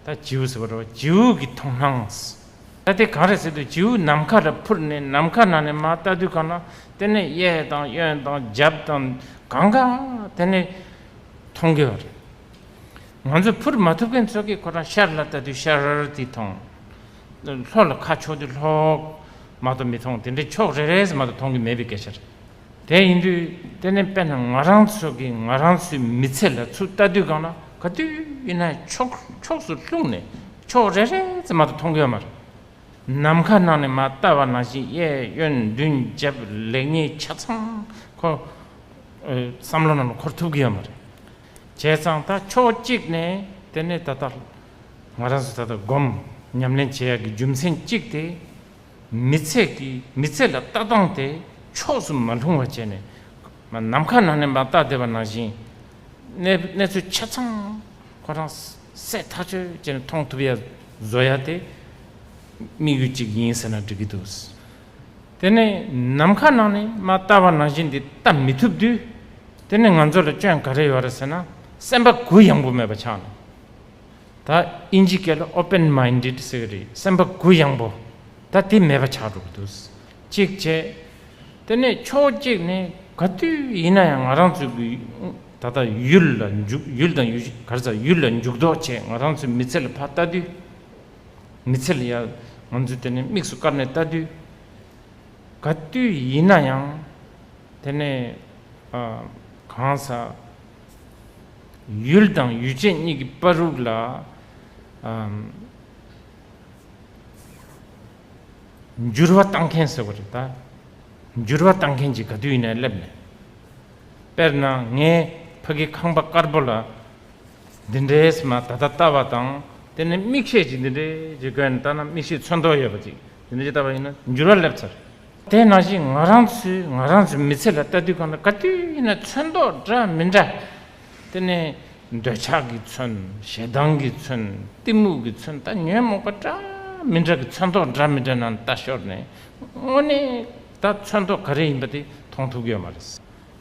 ད་བྱིའུ་ཟེར་བ་རེད་བ། བྱིའུ་གི་མཐོང་སྣང་། ད་དེ་ག་རེ་ཟེར་དུས་བྱིའུ་ནམ་མཁའ་ལ་འཕུར་ནས་ནམ་མཁའ་ནང་ནས་མར་ལྟ་དུས་གང་ན་དེ་ནས་གཡས་དང་གཡོན་དང་རྒྱབ་དང་གང་ག་དེ་ནས་མཐོང་གི་ཡོད་རེད། ང་ཚོ་འཕུར་མ་ཐུབ་མཁན་ཚོ་གིས་ཁོ་རང་ཤར་ལ་ལྟ་དུས་ཤར་དེ་མཐོང་། ལྷོ་ལ་ཁ་ཕྱོགས་དུས་ལྷོ་མ་གཏོགས་མི་མཐོང་། དེ་འདྲའི་ཕྱོགས་རེ་རེ་ཟེར་མ་གཏོགས་མཐོང་གི་མེད་པའི་སྐད་ཆ་རེད། དེ་ཡིན་དུས་དེ་ནི་དཔེར་ན་ང་རང་ཚོ་གིས་ང་རང་ཚོའི་མི་ཚེ་ལ་ཚུར་ལྟ་དུས་གང་ན་ག་དུས་ཡིན་ན་ཕྱོགས་ཕྱོགས་སུ་ལྷུང་ནས་ཕྱོགས་རེ་རེ་ཟེར་མ་གཏོགས་མཐོང་གི་ཡོད་མ་རེད། ནམ་མཁའ་ནང་ནས་མར་ལྟ་བ་ནང་བཞིན་གཡས་གཡོན་མདུན་རྒྱབ་ལེགས་ཉེས་ཆ་ཚང་ཁོ་བསམ་བློ་ནང་ལ་འཁོར་ཐུབ་ཀྱི་ཡོད་མ་རེད། བྱས་ཙང་ད་ཕྱོགས་གཅིག་ནས་དེ་ནས་ད་ལྟ་ང་རང་ཚོ་ད་ལྟ་སྒོམ་ཉམས་ལེན་བྱེད་ཡག་གི་རྒྱུ་མཚན་གཅིག་དེ་མི་ཚེ་གི་མི་ཚེ་ལ་ལྟ་སྟངས་དེ་ཕྱོགས་སུ་མ་ལྷུང་བ་བྱས་ནས་ནམ་མཁའ་ནང་ནས་མར་ལྟ་བསྡད་པ་ནང་བཞིན། གནས་གནས་ཚུལ་ཆ་ཚང་ཁོ་རང་གསལ་ཐག་ཆོད་བྱས་ནས་མཐོང་ཐུབ་ཡ་བཟོ་ཡ་དེ་དམིགས་ཡུལ་གཅིག་ཡིན་ཟེར་ན་འགྲིག་གི་འདུག་དེ་ནས་ནམ་མཁའ་ནང་ནས་མར་ལྟ་བ་ནང་བཞིན་དེ་ལྟ་མི་ཐུབ་དུས། དེ་ནས་ང་ཚོ་ལ་སྐྱོན་ག་རེ་ཡོད་རེད་ཟེར་ན་སེམས་པ་གུ་ཡངས་པོ་མེད་པ་ཆགས་ནས། ད་དབྱིན་ཇིའི་སྐད་ལ་open minded ཟེར་གི་རེད། སེམས་པ་གུ་ཡངས་པོ། ད་དེ་མེད་པ་ཆགས་འགྲོ་གི་འདུག་གཅིག་བྱས། དེ་ནས་ཕྱོགས་གཅིག་ནས་ག་དུས་ཡིན་ན་ཡང་ང་རང་ཚོ་གི་ད་ལྟ་ཡུལ་ལ་འཇུག་ཡུལ་དང་ཡུལ་ག་རེ་ཟེར་ཡུལ་ལ་འཇུག་ལྡོག་བྱས་ང་རང་ཚོའི་མི་ཚེ་ལ་ཕར་ལྟ་དུས། མི་ཚེ་ལ་ཡ་ང་ཚོས་དེ་ནས་དམིགས་སུ་བཀར་ནས་ལྟ་དུས། ག་དུས་ཡིན་ན་ཡང་། དེ་ནས་ཨ། གང་ཟག་ཡུལ་དང་ཡུལ་ཅན་གཉིས་ཀྱི་བར་རུ་ལ་ཨ། འགྱུར་བ་བཏང་མཁན་ཟེར་བ་རེད་ད། འགྱུར་བ་བཏང་མཁན་གྱིས་ག་དུས་ཡིན་ན་སླེབས་ནས། དཔེར་ན་ངས་ཕ་གི་ཁང་པ་དཀར་པོ་ལ། འདི་འདྲའི་མ་ད་ལྟ་ལྟ་བ་དང་དེ་ནས་མིག་ཤེལ་ཅིག་འདི་འདྲའི་ཅིག་བཀོན་ནས་ལྟ་ན་མིག་ཤེལ་ཚོན་མདོག་ཡོད་པ་ཅིག་འདི་འདྲ་ཅིག་ལྟ་བ་ཡིན་ན་འགྱུར་བ་སླེབས་ཚར། དེ་ནང་བཞིན་ང་རང་ཚོའི་ང་རང་ཚོའི་མི་ཚེ་ལ་ལྟ་དུས་གང་ལ་ག་དུས་ཡིན་ན་ཚོན་མདོག་འདྲ་མི་འདྲ། དེ་ནས་འདོད་ཆགས་ཀྱི་ཚོན། ཞེ་སྡང་གི་ཚོན། གཏི་མུག་གི་ཚོན། ད་ཉོན་མོངས་པ་འདྲ་མི་འདྲ་གི་ཚོན་མདོག་འདྲ་མི་འདྲ་ནང་ལྟ་ཤོར་ནས་དངོས་གནས་ད་ཚོན་མདོག་ག་རེ་ཡིན་པ་དེ་མཐོང་ཐུབ་ཀྱི་ཡོད་མ་རེད།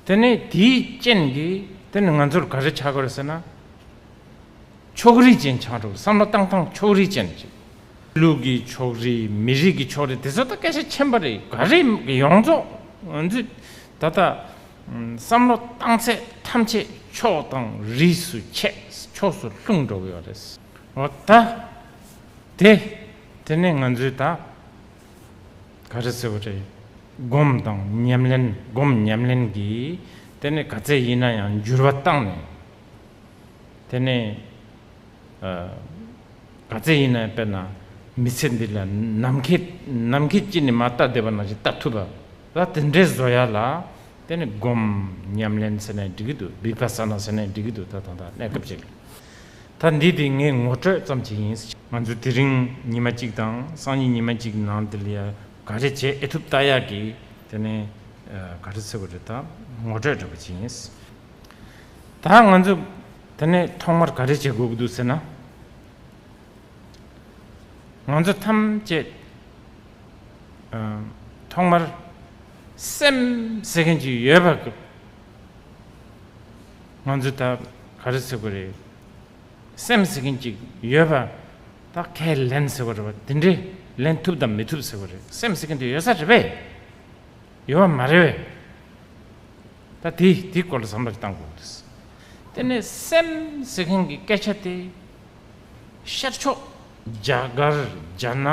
དེ་ནས་དེའི་རྐྱེན་གྱིས་དེ་ནི་ང་ཚོར་ག་རེ་ཆགས་ཀྱི་རེད་ཟེར་ན། ཕྱོགས་རིས་ཅན་ཆགས་འགྲོ། བསམ་བློ་བཏང་སྟངས་ཕྱོགས་རིས་ཅན་ཞིག་ལུགས་ཀྱི་ཕྱོགས་རིས། མི་རིགས་ཀྱི་ཕྱོགས་རིས། དེ་ཚོ་ད་སྐད་ཆ་ཕྱིན་པ་རེད། ག་རེ་ཡོངས་རྫོགས་ང་ཚོས་ད་ལྟ་བསམ་བློ་བཏང་ཚད་ཐམས་ཅད་ཕྱོགས་དང་རིས་སུ་ཆད། ཕྱོགས་སུ་ལྷུང་འགྲོ་གི་ཡོད་རེད། འོ་ད་དེ་དེ་ནས་ང་ཚོས་ད། ག་རེ་ཟེར་བ་རེད། སྒོམ་དང་ཉམས་ལེན། སྒོམ་ཉམས་ལེན་གྱིས་དེ་ནས་ག་ཚད་ཡིན་ན་ཡང་འགྱུར་བ་བཏང་ནས། དེ་ནས་ཨ་ག་ཚད་ཡིན་ན་ཡང་། དཔེར་ན་མི་ཚེ་འདི་ལ་ནམ་མཁའི་ནམ་མཁའི་དཀྱིལ་ནས་མར་ལྟ་བསྡད་པ་ནང་བཞིན་ལྟ་ཐུབ་པ། ད་དེ་འདྲའི་བཟོ་ཡ་ལ་དེ་ནས་སྒོམ་ཉམས་ལེན་ཟེར་ནས་འགྲིག་གི་འདུག་བི་པ་ས་ན་ཟེར་ནས་འགྲིག་གི་འདུག་ད་ད་ད་གནས་སྐབས་ཅིག་ད་འདི་དེ་ངས་ངོ་སྤྲོད་ཙམ་ཅིག་ཡིན། ང་ཚོ་དེ་རིང་ཉི་མ་གཅིག་དང་སང་ཉིན་ཉི་མ་གཅིག་ནང་དེ་ལ་ཡ་ག་རེ་བྱེད་ཨེ་ཐུབ་ལྟ་ཡག་གི་དེ་ནས་ཨ་ག་རེ་ཟེར་དགོས་རེད། ད་ངོ་སྤྲོད་འདྲ་པོ་ཅིག་ཡིན། ད་ང་ཚོ་དེ་ནས་ཐོག་མར་ག་རེ་བྱེད་དགོས་ཀྱི་འདུག་ཟེར་ན། ང་ཚོ་ཐམས་ཅད་ཨ་ཐོག་མར་སེམས་ཟེར་མཁན་ཅིག་ཡོད་པ། ང་ཚོ་ད་ག་རེ་ཟེར་དགོས་རེད། སེམས་ཟེར་མཁན་ཅིག་ཡོད་པ། ད་ཁས་ལེན་ཟེར་བ་རེད་པ། དེ་འདྲའི་ལེན་ཐུབ་དང་མི་ཐུབ་ཟེར་བ་རེད། སེམས་ཟེར་མཁན་དེ་ཡོད་ས་རེད་པས། ཡོད་པ་མ་རེད་པས། ད་དེ་དེའི་སྐོར་ལ་བསམ་བློ་བཏང་དགོས་འདུག་དེ་ནས་སེམས་ཟེར་མཁན་གྱི་སྐད་ཆ་དེ་ཤར་ཕྱོགས། རྒྱ་གར། རྒྱ་ནག།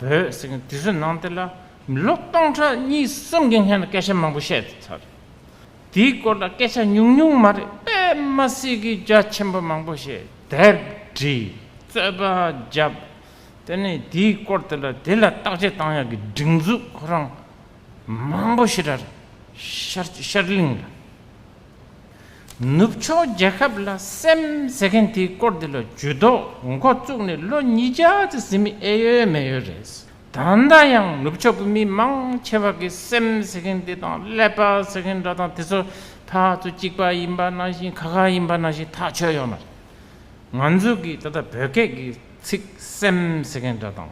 བོད་ཟེར་མཁན་དེ་ཚོའི་ནང་དེ་ལ་ལོ་སྟོང་ཕྲག་གཉིས་གསུམ་གྱི་སྔོན་ལ་སྐད་ཆ་མང་པོ་བཤད་ཚར། དེའི་སྐོར་ལ་སྐད་ཆ་ཉུང་ཉུང་མ་རེད། དཔེ་མ་སྲིད་ཀྱི་རྒྱ་ཆེན་པོ་མང་པོ་བཤད། དེབ་བྲིས། རྩོད་པ་བརྒྱབ། དེ་ནས་དེའི་སྐོར་དེ་ལ་དེ་ལ་བརྟག་དཔྱད་བཏང་ཡག་གི་སྒྲིག་འཛུགས་ཁོ་རང་མང་པོ་ཞེ་དྲག་ཤར་ཤར་གླིང་ལ། ནུབ་ཕྱོགས་རྒྱལ་ཁབ་ལ་སེམས་ཟེར་མཁན་དེའི་སྐོར་དེ་ལ་ཇུས་གཏོགས་འགོ་བཙུགས་ནས་ལོ་ཉིས་བརྒྱ་ཙམ་ཟིན་མི་ཨེ་ཡོད་མེད་ཡོད་རེད། ད་ལྟ་ཡང་ནུབ་ཕྱོགས་ཀྱི་མི་མང་ཆེ་བ་གིས་སེམས་ཟེར་མཁན་དེ་དང་ཀླད་པ་ཟེར་མཁན་འདྲ་དང་དེ་ཚོ་ཕར་ཚུར་གཅིག་པ་ཡིན་པ་ནང་བཞིན། ཁ་ཁ་ཡིན་པ་ནང་བཞིན་ཐག་ཆོད་ཡོད་མ་རེད། ང་ཚོ་གི་ད་ལྟ་བོད་སྐད་ཀྱི་ཚིག་སེམས་ཟེར་མཁན་འདྲ་དང་།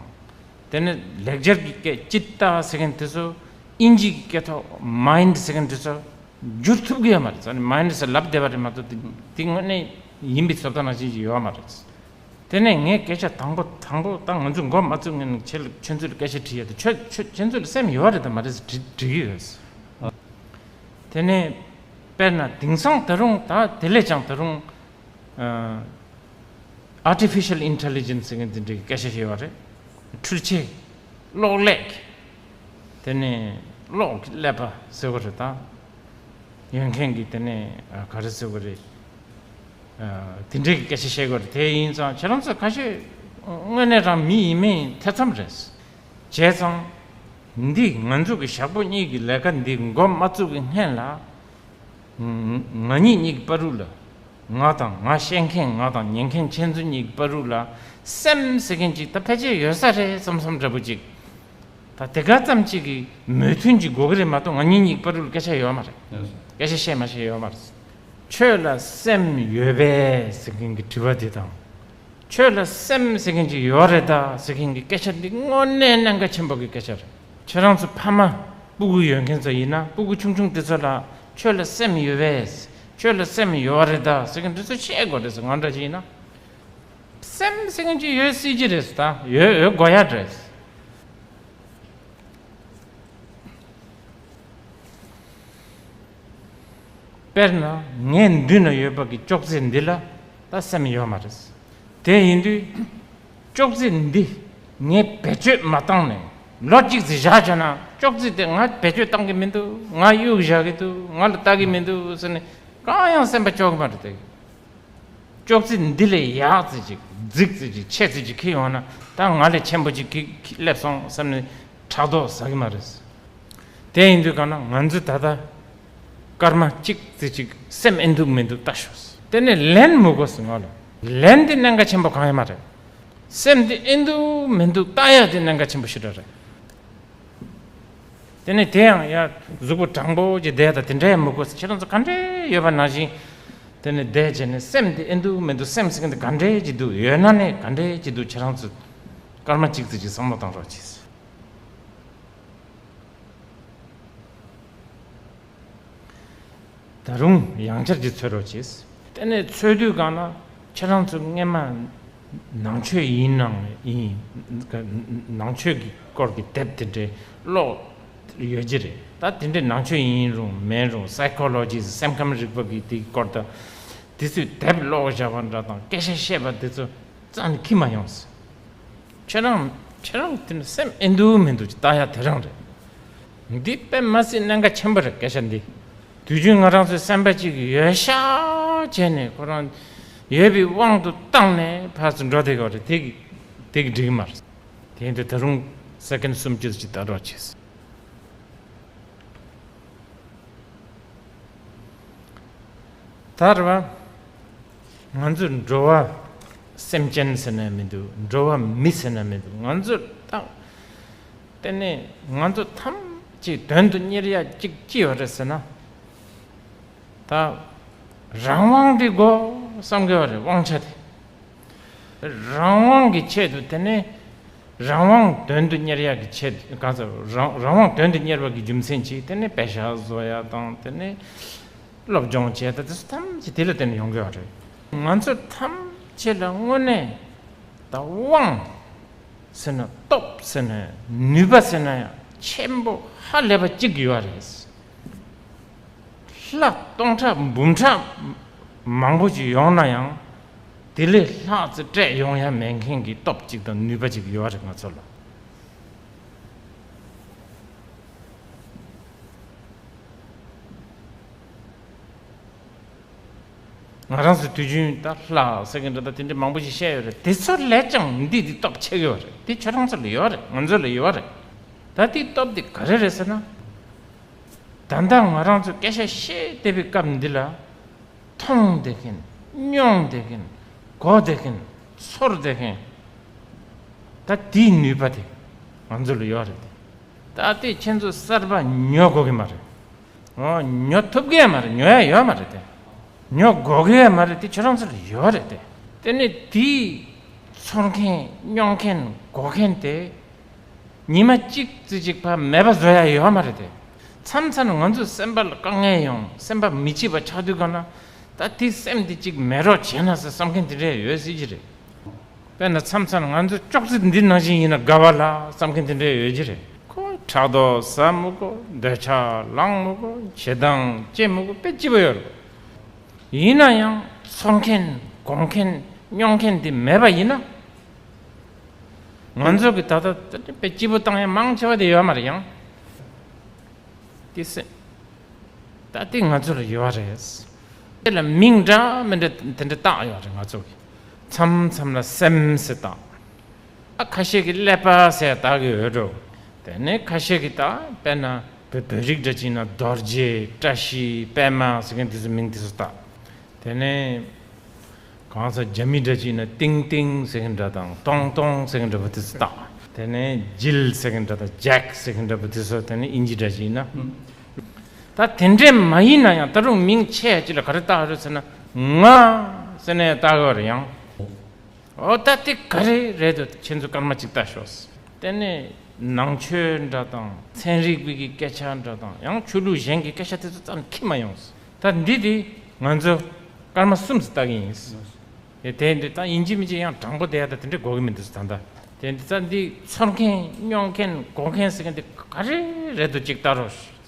དེ་ནས་ལེགས་སྦྱར་གྱི་སྐད་ཅིད་ཏ་ཟེར་མཁན་དེ་ཚོ་དབྱིན་ཇི་གི་སྐད་ཐོག་མའིན་ཌི་ཟེར་མཁན་དེ་ཚོ་བསྒྱུར་ཐུབ་ཀྱི་ཡོད་མ་རེད། ས་ནི་མའིན་ཌི་ཟེར་ལབ་བསྡད་པ་རེད་མ་གཏོགས་དེ་དེ་དངོས་གནས་ཡིན་པའི་བཟོ་ལྟ་ནང་བཞིན་ཅིག་ཡོད་མ་རེད། དེ་ནས་ངས་སྐད་ཆ་དང་པོ་དང་པོ་ད་ང་ཚོ་མགོ་མ་བཙུགས་སྔོན་ནས་ཁྱེད་ལ་ཁྱེད་ཚོ་ལ་སྐད་ཆ་དྲིས་ཡ་དེ། ཁྱོད་ཁྱོད་ཁྱེད་ཚོ་ལ་སེམས་ཡོད་རེད་དམ་མ་རེད་ཟེར་དྲི་དྲི་གི་ཡོད། དེ་ནས་དཔེར་ན་དེང་སང་ད་རུང་ད་དེ་ལས་ཀྱང་ད་རུང་ཨ་ཨར་ཊི་ཕི་ཤལ་ཨིན་ཊེ་ལི་ཇེན་སི་ཟེར་མཁན་དེ་འདྲའི་སྐད་ཆ་བཤད་པ་རེད། འཕྲུལ་ཆས། གློག་ཀླད། དེ་ནས་གློག་གི་ཀླད་པ་ཟེར་བ་རེད་ད། ཡོད་མཁན་གྱི་དེ་ནས་ཨ་ག་རེ་ཟེར་བ་རེད། ཨ་དེ་འདྲའི་གི་སྐད་ཆ་བཤད་དགོས་རེད། དེ་ཡིན་ཙང་ཁྱེད་རང་ཚོ་ཁ་ཤས་དངོས་གནས་རང་མི་ཡིན་མིན་ཐེ་ཚོམ་རེད། བྱས་ཙང་། འདི་ང་ཚོ་གི་ཞག་པོ་གཉིས་ཀྱི་ལས་ཀ་འདི་མགོ་མ་བཙུགས་ཀྱི་སྔན་ལ། ང་གཉིས་གཉིས་ཀྱི་བར་དུ་ལ། ང་དང་ང་བཤད་མཁན་ང་དང་ཉན་མཁན་ཁྱེད་ཚོ་གཉིས་ཀྱི་བར་དུ་ལ། སེམས་ཟེར་མཁན་ཅིག་ད་ཕལ་ཆེར་ཡོད་ས་རེད་བསམ་བསམ་འདྲ་པོ་ཅིག་ད་དེ་ག་ཙམ་ཅིག་གི་མོས་མཐུན་ཅིག་དགོས་ཀྱི་རེད་མ་གཏོགས་ང་གཉིས་གཉིས་ཀྱི་བར་དུ་ལ་སྐད་ཆ་ཡོད་མ་རེད། སྐད་ཆ་བཤད་མ་བཤད་ཡོད་མ་རེད། ཁྱོད་ལ་སེམས་ཡོད་པས་ཟེར་མཁན་གྱི་དྲི་བ་དེ་དང་། ཁྱོད་ལ་སེམས་ཟེར་མཁན་ཅིག་ཡོད་རེད་ད་ཟེར་མཁན་གྱི་སྐད་ཆ་འདི་དངོས་གནས་གནད་འགག་ཆེན་པོ་གི་སྐད་ཆ་རེད། ཁྱེད་རང་ཚོ་ཕ་མ་སྤུ་གུ་ཡོད་མཁན་ཚོ་ཡིན་ན་སྤུ་གུ་ཆུང་ཆུང་དེ་ཚོ་ལ་ཁྱོད་ལ་སེམས་ཡོད་པས། ཁྱོད་ལ་སེམས་ཡོད་རེད་ད་ཟེར་མཁན་དེ་ཚོ་བཤད་དགོས་རེད་ཟེར། ང་འདྲ་ཅིག་ཡིན་ན། སེམས་ཟེར་མཁན་ཅིག་ཡོད་སྲིད་ཀྱི་རེད་ད། ཡོད་ཡོད་དགོས་ཡ་རེད། དཔེར་ན་ངའི་མདུན་ན་ཡོད་པ་གི་ཅོག་ཙེ་འདི་ལ་ད་སེམས་ཡོད་མ་རེད། དེ་ཡིན་དུས་ཅོག་ཙེ་འདི་ངས་བེད་སྤྱོད་མ་བཏང་ནས་ལོ་གཅིག་ཙམ་བཞག་བྱས་ན་ཅོག་ཙེ་དེ་ང་བེད་སྤྱོད་བཏང་གི་མི་འདུག་ང་གཡུག་བཞག་གི་འདུག་ང་ལ་ལྟ་གི་མི་འདུག་ཟེར་ནས་གང་ཡང་སེམས་པ་སྐྱོ་གི་མ་རེད་དེ། ཅོག་ཙེ་འདི་ལས་ཡག་ཙི་ཅིག་རྫིག་ཙི་ཅིག་ཆེ་ཙི་ཅིག་ཁྱེར་ཡོང་ན་ད་ང་ལས་ཆེན་པོ་ཅིག་ཁྱེར་ཁྱེར་སླེབས་སོང་བསམ་ནས་ཕྲག་དོག་ཟ་གི་མ་རེད། དེ་ཡིན་དུས་གང་ན་ང་ཚོས་ད་ལྟ་སྐར་མ་གཅིག་ཙི་ཅིག་སེམས་ཨེ་འདུག་མི་འདུག་ལྟ་ཤོག་དེ་ནས་ལན་མི་དགོས་སུ་ང་ལ་ལན་དེ་གནད་འགག་ཆེན་པོ་གང་ཡང་མ་རེད། སེམས་དེ་ཨེ་འདུག་མི་འདུག་ལྟ་ཡག་དེ་གནད་འགག་ཆེན་པོ་ཞེ་དྲག་རེད། དེ་ནས་དེ་ཡང་ཡ་གཟུགས་པོ་དྲང་པོ་ཅིག་བསྡད་དང་དེ་འདྲ་ཡང་མི་དགོས། ཁྱེད་རང་ཚོ་ག་འདྲས་ཡོད་པ་ནང་བཞིན་དེ་ནས་བསྡད་བྱས་ནས་སེམས་དེ་ཨེ་འདུག་མི་འདུག་སེམས་ཟེར་མཁན་དེ་ག་འདྲས་ཅིག་འདུག་ཡོད་ན་ནས་ག་འདྲས་ཅིག་འདུག་ཁྱེད་རང་ཚོ་སྐར་མ་གཅིག་ཙམ་ཅིག་བསམ་བློ་བཏང་རོགས་གྱིས། ད་རུང་ཡང་བསྐྱར་གྱིས་འཚོལ་རོགས་གྱིས། དེ་ནས་འཚོལ་དུས་གང་ན་ཁྱེད་རང་ཚོ་སྔན་མ་ནང་ཆོས་ཡིན་ནའང་ཡིན། ནང་ཆོས་ཀྱི་སྐོར་གྱི་དེབ་དེ་འདྲའི་ཀློག་ཡོད་ཀྱི་རེད། ད་དེ་འདྲའི་ནང་ཆོས་ཡིན་རུང་མིན་རུང་སའི་ཀོ་ལོ་ཇི་སེམས་ཁམས་རིག་པ་གི་དེའི་སྐོར་དང་། དེ་ཚོའི་དེབ་ཀློག་བཞག་པ་འདྲ་དང་སྐད་ཆ་བཤད་པ་དེ་ཚོ་རྩ་ནས་ཁྱེར་མ་ཡོང་། ཁྱེད་རང་ཁྱེད་རང་དེ་ནི་སེམས་ཨེ་འདུག་མི་འདུག་ཅིག་ལྟ་ཡ་དེ་རང་རེད། འདི་དཔེ་མ་སྲིད་གནད་འགག་ཆེན་པོ་རེད། སྐད་ཆ་འདི་དུས་རྒྱུན་ང་རང་ཚོའི་སེམས་པ་གཅིག་ཡོད་ཤག་བྱས་ནས་ཁོ་རང་ཡོད་པའི་དབང་དུ་བཏང་ནས་ཕར་ཚུར་འགྲོ་བསྡད་ཡོད་རེད། དེ་གི་དེ་གི་འགྲིག་མ་རེད། དེ་ཡིན་དུས་ད་རུང་སེ་ཀེན་སུམ་ཅུ་ཅིག་ལྟ་རོགས་བྱེད། ད་རེད་བ། ང་ཚོ་འགྲོ་བ་སེམས་ཅན་ཟེར་ན་མི་འདུག། འགྲོ་བ་མི་ཟེར་ན་མི་འདུག། ང་ཚོ་ད་དེ་ནས་ང་ཚོ་ཐམས་ཅད་དོན་དུ་གཉེར་ཡ་གཅིག་ཅི་ཡོད་རེད་ཟེར་ན། ད་རང་དབང་དེ་དགོས་བསམ་གི་ཡོད་རེད། དབང་ཆ་དེ། རང་དབང་གི་ཆེད་དུ། དེ་ནས་རང་དབང་དོན་དུ་གཉེར་ཡག་གི་ཆེད། གང་ཟེར། རང་རང་དབང་དོན་དུ་གཉེར་བ་གི་རྒྱུ་མཚན་གྱིས་དེ་ནས་པེ་ཤག་བཟོ་ཡ་དང་། དེ་ནས་སློབ་སྦྱོང་བྱས། ད་དེ་ཚོ་ཐམས་ཅད་དེ་ལ་བརྟེན་ནས་ཡོང་གི་ཡོད་རེད། ང་ཚོ་ཐམས་ཅད་ལ་དངོས་གནས་ད་དབང་ཟེར་ན། སྟོབས་ཟེར་ན། ནུས་པ་ཟེར་ན་ཡང་ཆེན་པོ་ཧ་ལས་པ་གཅིག་ཡོད་རེད། ལྷ་སྟོང་ཕྲག་འབུམ་ཕྲག་མང་པོ་ཅིག་ཡོང་ན་ཡང་། དེ་ལས་ལྷག་ཙམ་སྤྲད་ཡོང་ཡ་མེད་མཁན་གྱི་སྟོབས་ཅིག་དང་ནུས་པ་ཅིག་ཡོད་རེད་ང་ཚོ་ལ། ང་རང་ཚོ་དུས་རྒྱུན་ད་ལྷ་ཟེར་གི་འདྲ། ད་དེ་འདྲ་མང་པོ་ཞིག་བཤད་ཡོད་རེད། དེ་ཚོ་ལས་ཀྱང་འདི་འདི་སྟོབས་ཆེ་གི་ཡོད་རེད། དེ་ཁྱོད་རང་ཚོ་ལ་ཡོད་རེད། ང་ཚོ་ལ་ཡོད་རེད། ད་དེའི་སྟོབས་དེ་ག་རེ་རེད་ཟེར་ན། ད་ལྟ་ང་རང་ཚོ་སྐད་ཆ་བཤད་བསྡད་པའི་སྐབས་འདི་ལ། མཐོང་བསྡད་མཁན། མྱོང་བསྡད་མཁན། གོ་བསྡད་མཁན། ཚོར་བསྡད་མཁན། ད་དེའི་ནུས་པ་དེ་ང་ཚོ་ལ་ཡོད་རེད་དེ། ད་དེ་ཁྱེད་ཚོ་གསར་པ་ཉོ་དགོས་ཀྱི་མ་རེད། ཨོ། ཉོ་ཐུབ་ཀྱི་ཡ་མ་རེད། ཉོ་ཡ་ཡོད་མ་རེད་དེ། ཉོ་དགོས་ཀྱི་ཡ་མ་རེད་དེ། ཁྱོད་རང་ཚོ་ལ་ཡོད་རེད་དེ། དེ་ནས་དེའི་ཚོར་མཁན། མྱོང་མཁན། གོ་མཁན་དེ་ཉི་མ་གཅིག་ཙམ་ཅིག་ཕར་མེད་པ་བཟོ་ཡ་ཡོད་མ་རེད་དེ། མཚམས་མཚམས་ང་ཚོའི་སེམས་པ་ལ་དཀའ་ངལ་ཡོང་། སེམས་པ་མི་སྐྱིད་པ་ཆགས་དུས་གང་ན། ད་དེ་སེམས་དེ་གཅིག་མེད་རོགས་བྱས་ན་ཟེར་བསམ་མཁན་དེ་འདྲ་ཡོད་སྲིད་ཀྱི་རེད། དཔེར་ན་མཚམས་མཚམས་ང་ཚོ་ཅོག་ཙེ་འདི་ནང་བཞིན་ཡིན་ན་དགའ་བ་ལ་བསམ་མཁན་དེ་འདྲ་ཡོད་ཀྱི་རེད། ཁོ་ཕྲག་དོག་ཟ་མི་དགོས། འདོད་ཆགས་ལངས་མི་དགོས། ཞེ་སྡང་སྐྱེ་མི་དགོས། དཔེ་སྐྱིད་པོ་ཡོད་རེད། ཡིན་ན་ཡང་ཚོར་མཁན། གོ་མཁན། མྱོང་མཁན་དེ་མེད་པ་ཡིན་ན། ང་ཚོ་གི་ད་ལྟ་དཔེ་སྐྱིད་པོ་བཏང་ཡ་མང་ཆེ་བ་དེ་ཡོད་མ་རེད་ཡང་། དེ་སེམས། ད་དེ་ང་ཚོ་ལ་ཡོད་རེད། དེ་ལ་མིང་འདྲ་མི་འདྲ་དེ་འདྲ་བཏགས་ཡོད་རེད་ང་ཚོ་གི། མཚམས་མཚམས་ལ་སེམས་ཟེར་བཏགས། ཨ། ཁ་ཤས་ཀྱིས་ཀླད་པ་ཟེར་བཏགས་ཀྱི་ཡོད་འགྲོ། དེ་ནས་ཁ་ཤས་ཀྱིས་ད་དཔེར་ན་བོད་བོད་རིགས་འདྲ་ཅིག་ན་རྡོ་རྗེ། བཀྲ་ཤིས། པད་མ་ཟེར་མཁན་དེ་ཚོ་མིང་དེ་ཚོ་བཏགས། དེ་ནས་གང་ཟག་རྒྱ་མི་འདྲ་ཅིག་ན་ཏིང་ཏིང་ཟེར་མཁན་འདྲ་དང་ཏོང་ཏོང་ཟེར་མཁན་འདྲ་པོ་དེ་ཚོ་བཏགས། དེ་ནས་ཇིལ་ཟེར་མཁན་འདྲ་དང་ཇེག་ཟེར་མཁན་འདྲ་པོ་དེ་ཚོ། དེ་ནས་ཨིན་ཇི་འདྲ་ཅིག་ན། ད་དེ་འདྲས་མ་ཡིན་ན་ཡང་ད་རུང་མིང་ཆེ་ཡ་ཅིག་ལ་ག་རེ་བཏགས་རེད་ཟེར་ན། ང་ཟེར་ནས་བཏགས་ཡོད་རེད་ཡང་། ཨོ། ད་དེ་ག་རེ་རེད་འདུག། ཁྱེད་ཚོ་སྐར་མ་གཅིག་ལྟ་ཤོག། དེ་ནས་ནང་ཆོས་འདྲ་དང་ཚན་རིག་པའི་གི་སྐད་ཆ་འདྲ་དང་ཡང་ཆོས་ལུགས་གཞན་གྱི་སྐད་ཆ་དེ་ཚོ་རྩ་ནས་འཁྱེར་མ་ཡོང་། ད་འདི་དེ་ང་ཚོ་སྐར་མ་གསུམ་ཙམ་ལྟ་གི་ཡིན། དེ་འདི་ད་ཡིན་གཅིག་མིན་གཅིག་ཡང་དྲང་པོ་བསྡད་ཡ་ད་དེ་འདྲ་དགོས་ཀྱི་མི་འདུག་ད་ལྟ། དེ་འདི་ད་འདི་ཚོར་མཁན། མྱོང་མཁན། གོ་མཁན་ཟེར་མཁན་དེ་ག་རེ་རེད་འདུག། གཅིག་ལྟ་རོགས།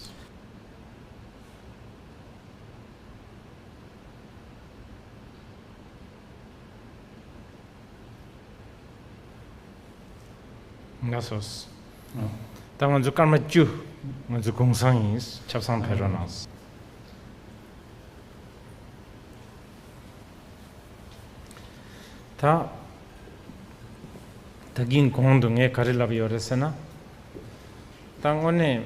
ལགས་སོ། ཨ། ད་ང་ཚོ་སྐར་མ་བཅུ། ང་ཚོ་གུང་སེང་ཡིན། ཆབ་གསང་ཕེབས་རོགས་གནང་། ད་ད་གིན་གོང་དུ་ངས་ག་རེ་ལབ་ཡོད་རེད་ཟེར་ན། ད་དངོས་གནས་